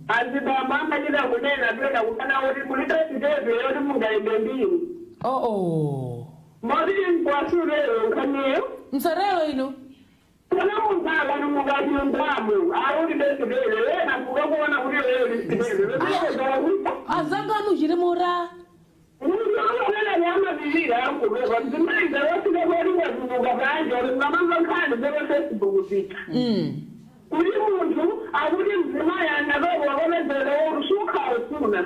Azibambo amachita kunena pena kukana kuti mulitachiteve yoti mungayende ndini. Oh oh. Moti kwasulero nkhaniyo. Msarelo ino. Kana munzala nomukanyumbamu auti besidele wena kukakuona kuti leyo lisidele. Azanganu chiri mura. Uri muntu akuti mdzimai anakakuwakomedzera wokusukha usuna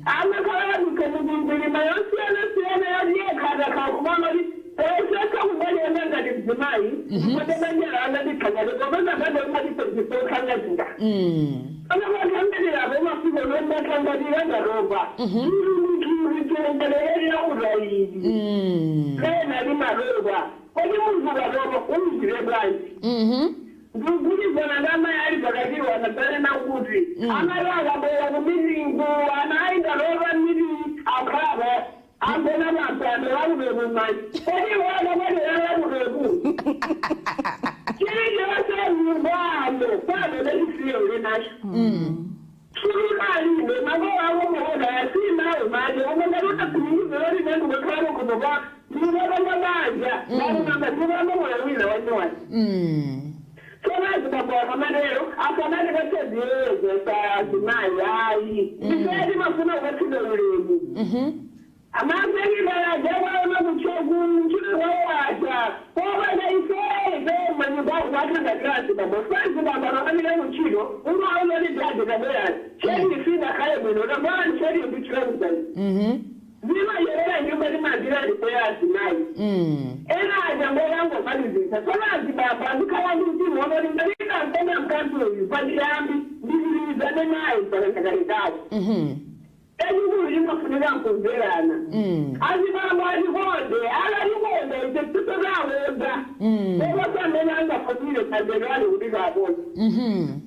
amakhala mukemudindilima yosiyana-siyana yadiyekhatakhakumama esesa kubalena ngati mdzimai kodebanyala angadikhanyato kopezakademadisezisokhanyazika anamathangalirapo mafiko nomathangalira ngaroba itulengalelelaurayili lena limaroba kodi munthu karoba umzire bwanji ndikugulizana ndamai ali pakatiwa nabalena kuti amai akabowa kumilingu ana aindarova miri akhava ambona mapano vakuveku mai kodi wakabadeavakuveku chiri chevasezivano pano nechisiyo nacho silimalile makowawo moda sinawo manje umongalutakuniizeolinendukakhalokunoba ndivavanga banja vaunanga ndivanga moya wina wanyowani sonazi babwakamanelo afanele baseziyezo sazimayi hayi isedi bafuna ukwethile ulemu amasekilalajakwaona kuchokuchiwawaja kobana iseze manyubakubathangatirasi babo fazi baba makamile kuchilo umaunolidade kaboyani chendifida khale bwino kabani chedimbichilakuzani zimayerera nyumba limadilalipoyazimayi enaja ngoyangomalizisa sonazi baba ndikhala ndimtimonolingalikampena mkanti uyu pandiyambi ndililizane naye pakandakalekayo ekikulu limafuneka nkumverana azibamba alikonde akalikonde isesisokawonda okosamene angafunile thandelwane kuti kabona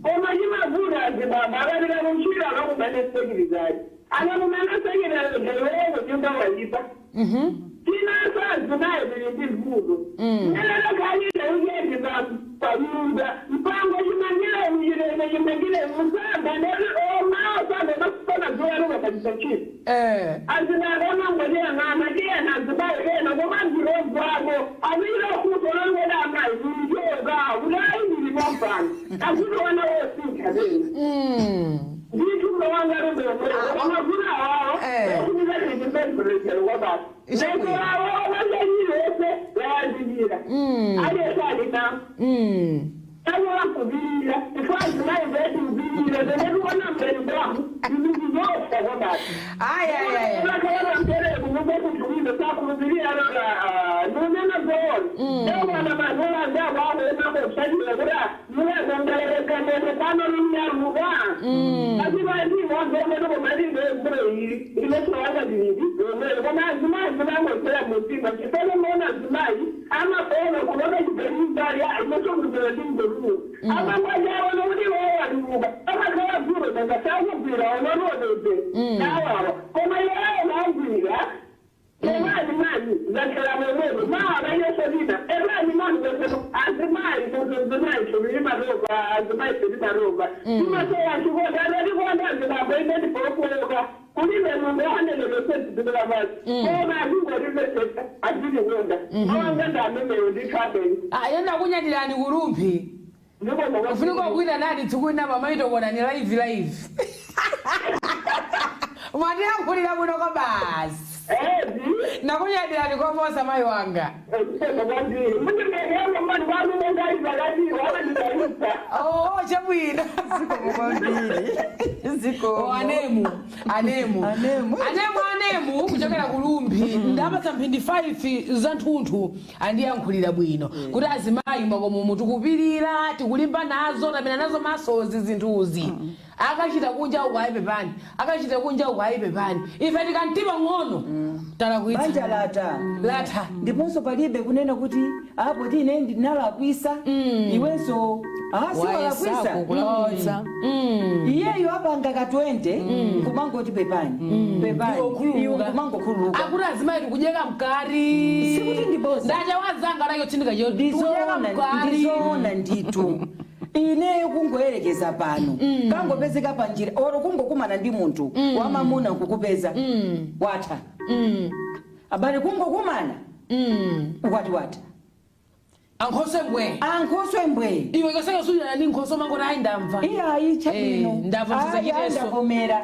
koma chimavula azibamba akatika kuntchito akakubanesekirizali akakumanasekirazelewo nyumba wayipa tinasazi naye zilindimvuzo nelelekhalile uyendi panyumba mpango chimangile uchileme chimangile musamba neliomao sambe masifona zuwalukabatisa chilo azinakamangolyang'ama kiyena zibayekena komanzilogwako azilokusolongelamayi njoka kulayindilimombhano azilona wositha bena ndithu mlowangarumbeomavula wawo ekunikazilimpendulezelo kwababa nekowawo obasenyilese yayazilila alesali nam ayowakubilila ifwazimayivethi ubilile zelekuona mbeni bwamu ibizizofa kwababa Ayi. Mubekujuile sakhulubilila nunena zona ewana manolazakwawenakoshadile kuda nulazongalelekanene pano lumnyaluka asibandiwazomenokomalingekureili ilesowakadilili omele koma azimayi zimangosela mutima chifele mona azimayi amabona kuloka chibelimbali inesokuzela ndingoluka amangwajawo nokuti wowaluka amakhala zuro nangasakugwira onolodeze nawawa koma iwawo magwira emali mani zakhela memelo maabayesolina emali mani zakhela azimayi kuzimayi shobili marova azimayi shobili marova imasoyashikonda alolikonda azibambo imenifokuoka kulibe mungu ahanelelosezibulabasi koma azingolimesesa azilikonda awangandameneyo ndithabeni. Ayenda kunyadirani kurumphi. Ufunika kukwina nani tsiku mamaitokona ni live live. Mwatiyankhulira bwino kwa basi. Nakunyadirani koposa mayi wanga. Oh, chabwino. Ziko. Oh, anemu anemu Anemu. anemu anemu kuchokera kulumphi ndapatsa mphindi 5 za nthunthu andiyankhulira bwino kuti azimayi makomomo tikupirira tikulimba nazo tapena nazo masozi zinthuzi akachita kunja uku ayipe pani akachita kunja uku ayipe pani ife tikamtima ng'ono talakwitsa. Banja latha. Latha. Ndiponso palibe kunena kuti apo tine ndinalakwisa iwenso siwalakwisa. Wayesako kulakwitsa. Iyeyo apanga ka 20 kumangoti pepani pepani iwe kumangokhululuka. Akuti azimayi tikudyeka mkari. Sikuti ndiboza. Ndachawazanga nayo tsindika cho tikudyeka mkari. Ndizoona ndithu ineyo kungoyerekeza pano kangopezeka panjira oro kungokumana ndi munthu wamamuna nkukupeza watha. Abale, kungokumana, ukwati watha. Ankhoswe mbwe. Ankhoswe mbwe. Iwe kaseka suyana ndi nkhoso, mangoti ayi, ndamva. Iyayi, chabwino. Eh, ndamva. Ayi, Msisachiteso. Ndavomera,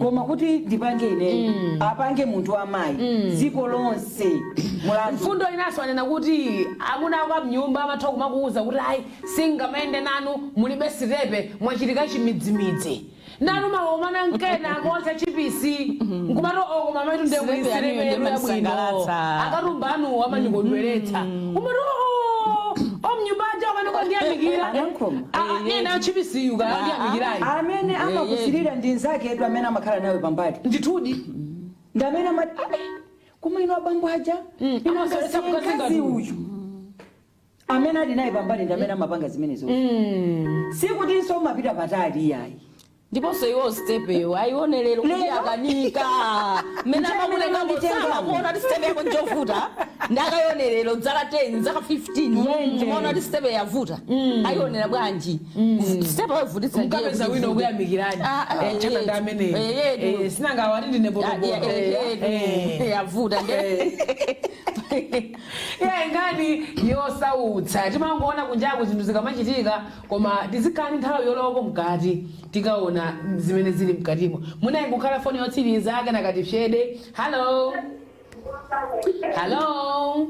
koma kuti ndipange ineyo, apange munthu wamayi, dziko lonse mulandu. Mfundo inaso anena kuti amuna ako mnyumba amatha kumakuuza kuti ayi, singamayende nanu, mulibe sitepe, mwachitika chimidzimidzi nanu maomana nkena akonse chipisi nkumati oko mamaitu. Sitepe yaniyo ndiye mandisangalatsa. Akatumba anuwo amandikondweretsa, umati oo, omnyumbaja akandikwandiyamikira. Anankhoma. Nena chipisiyu kayandiyamikirayi. Amene amakusirira ndi nzake edu amene amakhala nawe pambali. Ndithudi. Ndi amene amati, "Ah, koma ino abambo aja ino Amasoletsa angasiye kukazinga mkazi tu." uyu." Amene ali naye pambali ndi amene amapanga zimenezo. Sikutinso umapita patali, iyayi. Ndiponso iwo stepeyo ayionelero kuti Lero? Akanika mmene Nje amakulenga. amene Samakuona kuti stepe yako njovuta, ndakayionerero dzaka 10, zaka 15. Mwenje. Umaona kuti stepe yavuta, ayionera bwanji stepe wavutitsa? Mukapeza wina okuyamikirani. Chaka ndi ameneyo. Sinangawati ndine potopoto. Yavuta. Iya, nkhani yosautsa. Timangoona kunjaku zinthu zikamachitika, koma tizikhala ndi nthawi yolowako mkati, tikaona zimene zili mkatimo. Munayi kukhala foni yotsiriza, kenaka tipsede. Hello, hello,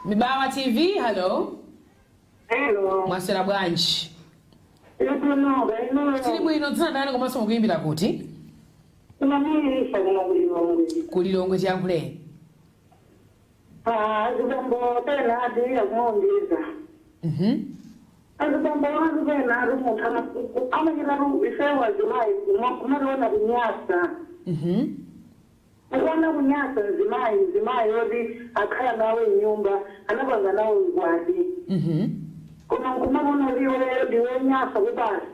Mibawa TV, hello. Hello. Mwaswera bwanji? Ikunoga ino. Tili bwino. Dzina ndani komanso mukuyimbira kuti? Kumamuyisa kuno kuLilongwe. KuLilongwe, tiyankhuleni. Ah, azibambo pena adira kumongeza. Azibambo wangu pena ari munthu amanyira ifewa zimayi kumariona kunyasa. Ukuona kunyasa mzimayi, mzimayi yoti akhala nawe nyumba, anapanga nawe ukwati. Koma nkumabona liwe ndiwenyasa kubasi.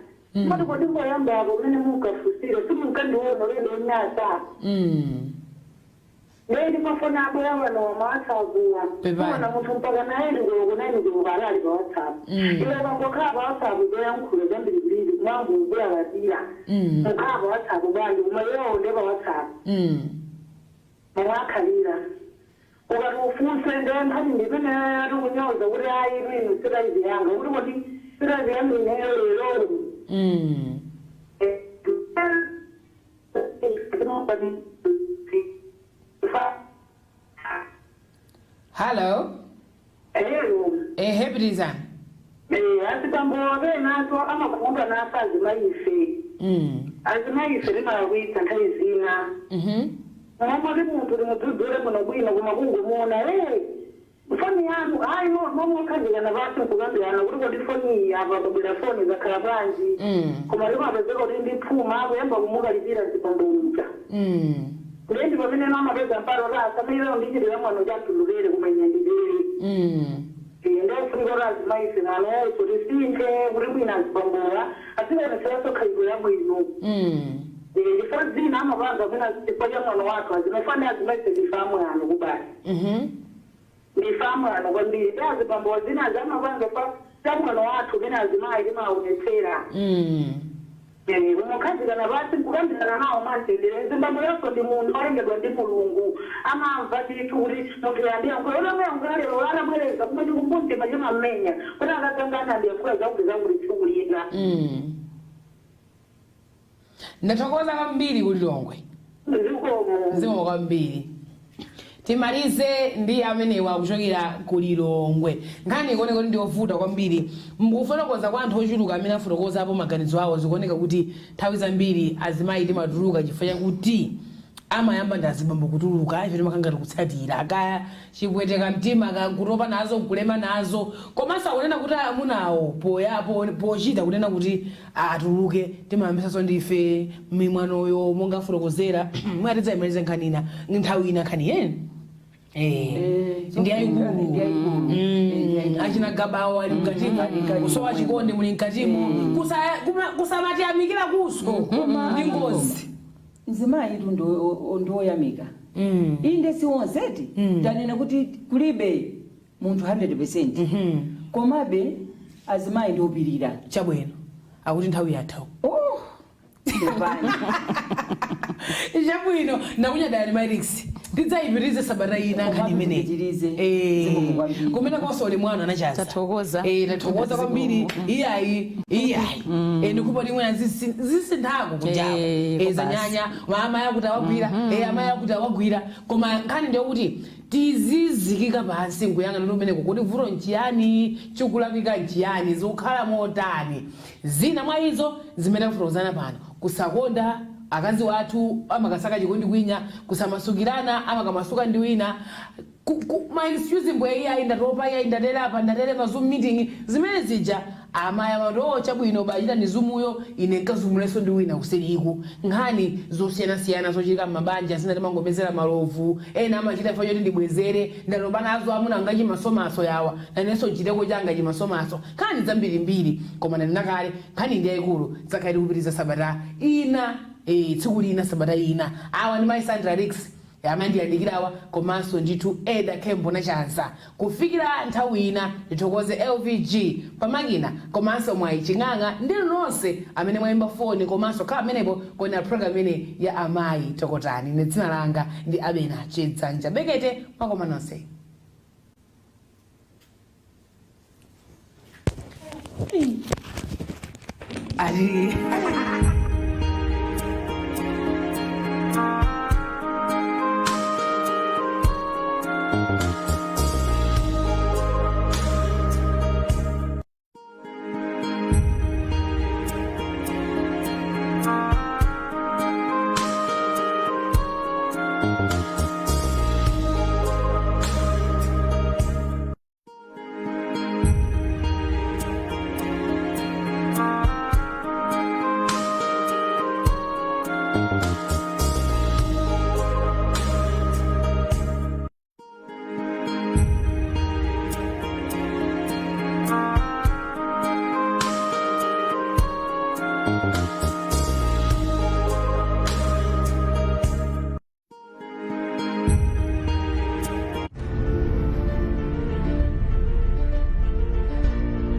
Mati kodi mboyambako mmene munkafusira simunkandiona ule ndiwenyasa. Ndeni mafoni abwera wano wama WhatsApp. Pepani. Kuona munthu mpaka naye ndikulo kunayi ndikulo alali pa WhatsApp. Iwe kangokhala pa WhatsApp, zoyankhula zambirimbiri mwangu ukulalatira. Mukhala pa WhatsApp bwanji? Koma iwewo nde pa WhatsApp. Momwe akhalira. Ukati ufunse, nde nkhani ndimene ati kunyoza kuti ayi, inu sitaizi yanga, kuti kodi sitaizi yanga ineyo lero. Hello. Hello. Ehe, pitirizani. Azibambo abenato amakumba nafe azimayife. Azimayife limalakwitsa nthawi zina. Momwe munthu limudzudzule muno bwino, koma kungumuona, e foni yanu hayi, momwe okhazikana pasi nkukambirana kuti kodi foni iyi apa kabwera foni zakhala bwanji? Koma limapezeka kuti ndiphuma akuyamba kumukalipira zibambo uja. Ndendi pamene namapeza mparo kuti asamaliro ndichitira mwano chamtulukere kumanyandidere. Ndofunika kuti azimayife mwanonso tisinthe kuti mwina azibambowa azionetseranso khalidwe yabwino. Chifukwa zina amapanga mwina chifukwa cha mwana wathu. Azimafane azimayife ndife amwano kubasi. Ndife amwano kwambiri. Ti azibambowa zina azamapanga fa cha mwana wathu umene azimayi timaonetsera. Kumukhazikana pasi nkukambirana nawo mwamtendere. Zimbambo yonso ndi munthu olengedwa ndi Mulungu, amamva ndithu kuti munthu yandiyankhula utamwe lero anabwereza kumene kumbumtima chimamenya kuti akadzangana andiyankhula zakuti zakuti tsiku lina. Ndathokoza kwambiri kuLilongwe. Zikomo. Zikomo kwambiri. Timalize ndi amenewa kuchokera kuLilongwe. Nkhani ikuoneka kuti ndiyovuta kwambiri. Mkufotokoza kwa anthu ochuluka amene afotokozapo maganizo awo, zikuoneka kuti nthawi zambiri azimayi timatuluka chifukwa chakuti amayamba ndi azibambo kutuluka. Ife timakhala tikutsatira, kaya chipweteka mtima, kakutopa nazo, kulema nazo. Komanso akunena kuti amunawo pochita kunena kuti atuluke, timayambisanso ndife mimwanoyo monga afotokozera. Mwatidzayimalize nkhani ina nthawi ina. Nkhani yeni ndi yayikulu. Ndi yayikulu. Achina gabawo ali mkatimo, kusowa chikondi muli mkatimo, kusamatiyamikira kuso ndi ngozi. Mzimayi tu ndioyamika. Inde, si wonseti. Tanena kuti kulibe munthu 100, komabe azimayi ndiopirira. Chabwino, akuti nthawi yatha. Oh, ndipani. Chabwino, nakunyadani Marix, tidzayipitirize sabata ina nkhani imeneyi. Tipitirize. Eh, Zikomo kwambiri. kumene konso uli mwana anachaza. Tathokoza. Eh, tathokoza kwambiri. Iyayi, iyayi. Eh, ndikupa limwe zisinthako kunjawo. Eh, Eh, kobasi. zanyanya amayi akuti awagwira, eh, amayi akuti awagwira, koma nkhani ndiyokuti tizizikika pansi nkuyang'ana ndi umeneko kuti vuto nchiyani, chikulakwika nchiyani, zikukhala motani. Zina mwa izo zimene tafotokozana pano: kusakonda, akazi wathu amakasaka chikondi kwinya, kusamasukirana, amakamasuka ndi wina, ma excuse mbwe, iyayi ndatopa, iyayi ndatere apa, ndatere pa Zoom meeting, zimene zija amayi amati, "Oh, chabwino, bachita ni Zoom-yo, ine nkazumulenso ndi wina kuseriku." Nkhani zosiyanasiyana zochitika m'mabanja, zina timangomezera malovu, ena amachita fa choti ndibwezere, ndatopa nazo amuna anga chimasomaso yawa, nanenso nchiteko changa chimasomaso. Nkhani zambirimbiri, koma ndanena kale, nkhani ndi yayikulu, zakhale tikupitiriza sabata ina, tsiku lina, sabata ina. Awa ndi mayi Sandra Rix amandiyandikirawa, komanso ndithu Eda Kembo Nachansa. Kufikira nthawi ina, ndithokoze LVG pamakina, komanso mwayi Ching'ang'a ndi nonse amene mwayimba foni komanso khala amenepo kuonera program imene ya Amayi Tokotani. Ne dzina langa ndi Abena Chidzanja Bekete. Makoma nonse. Ali.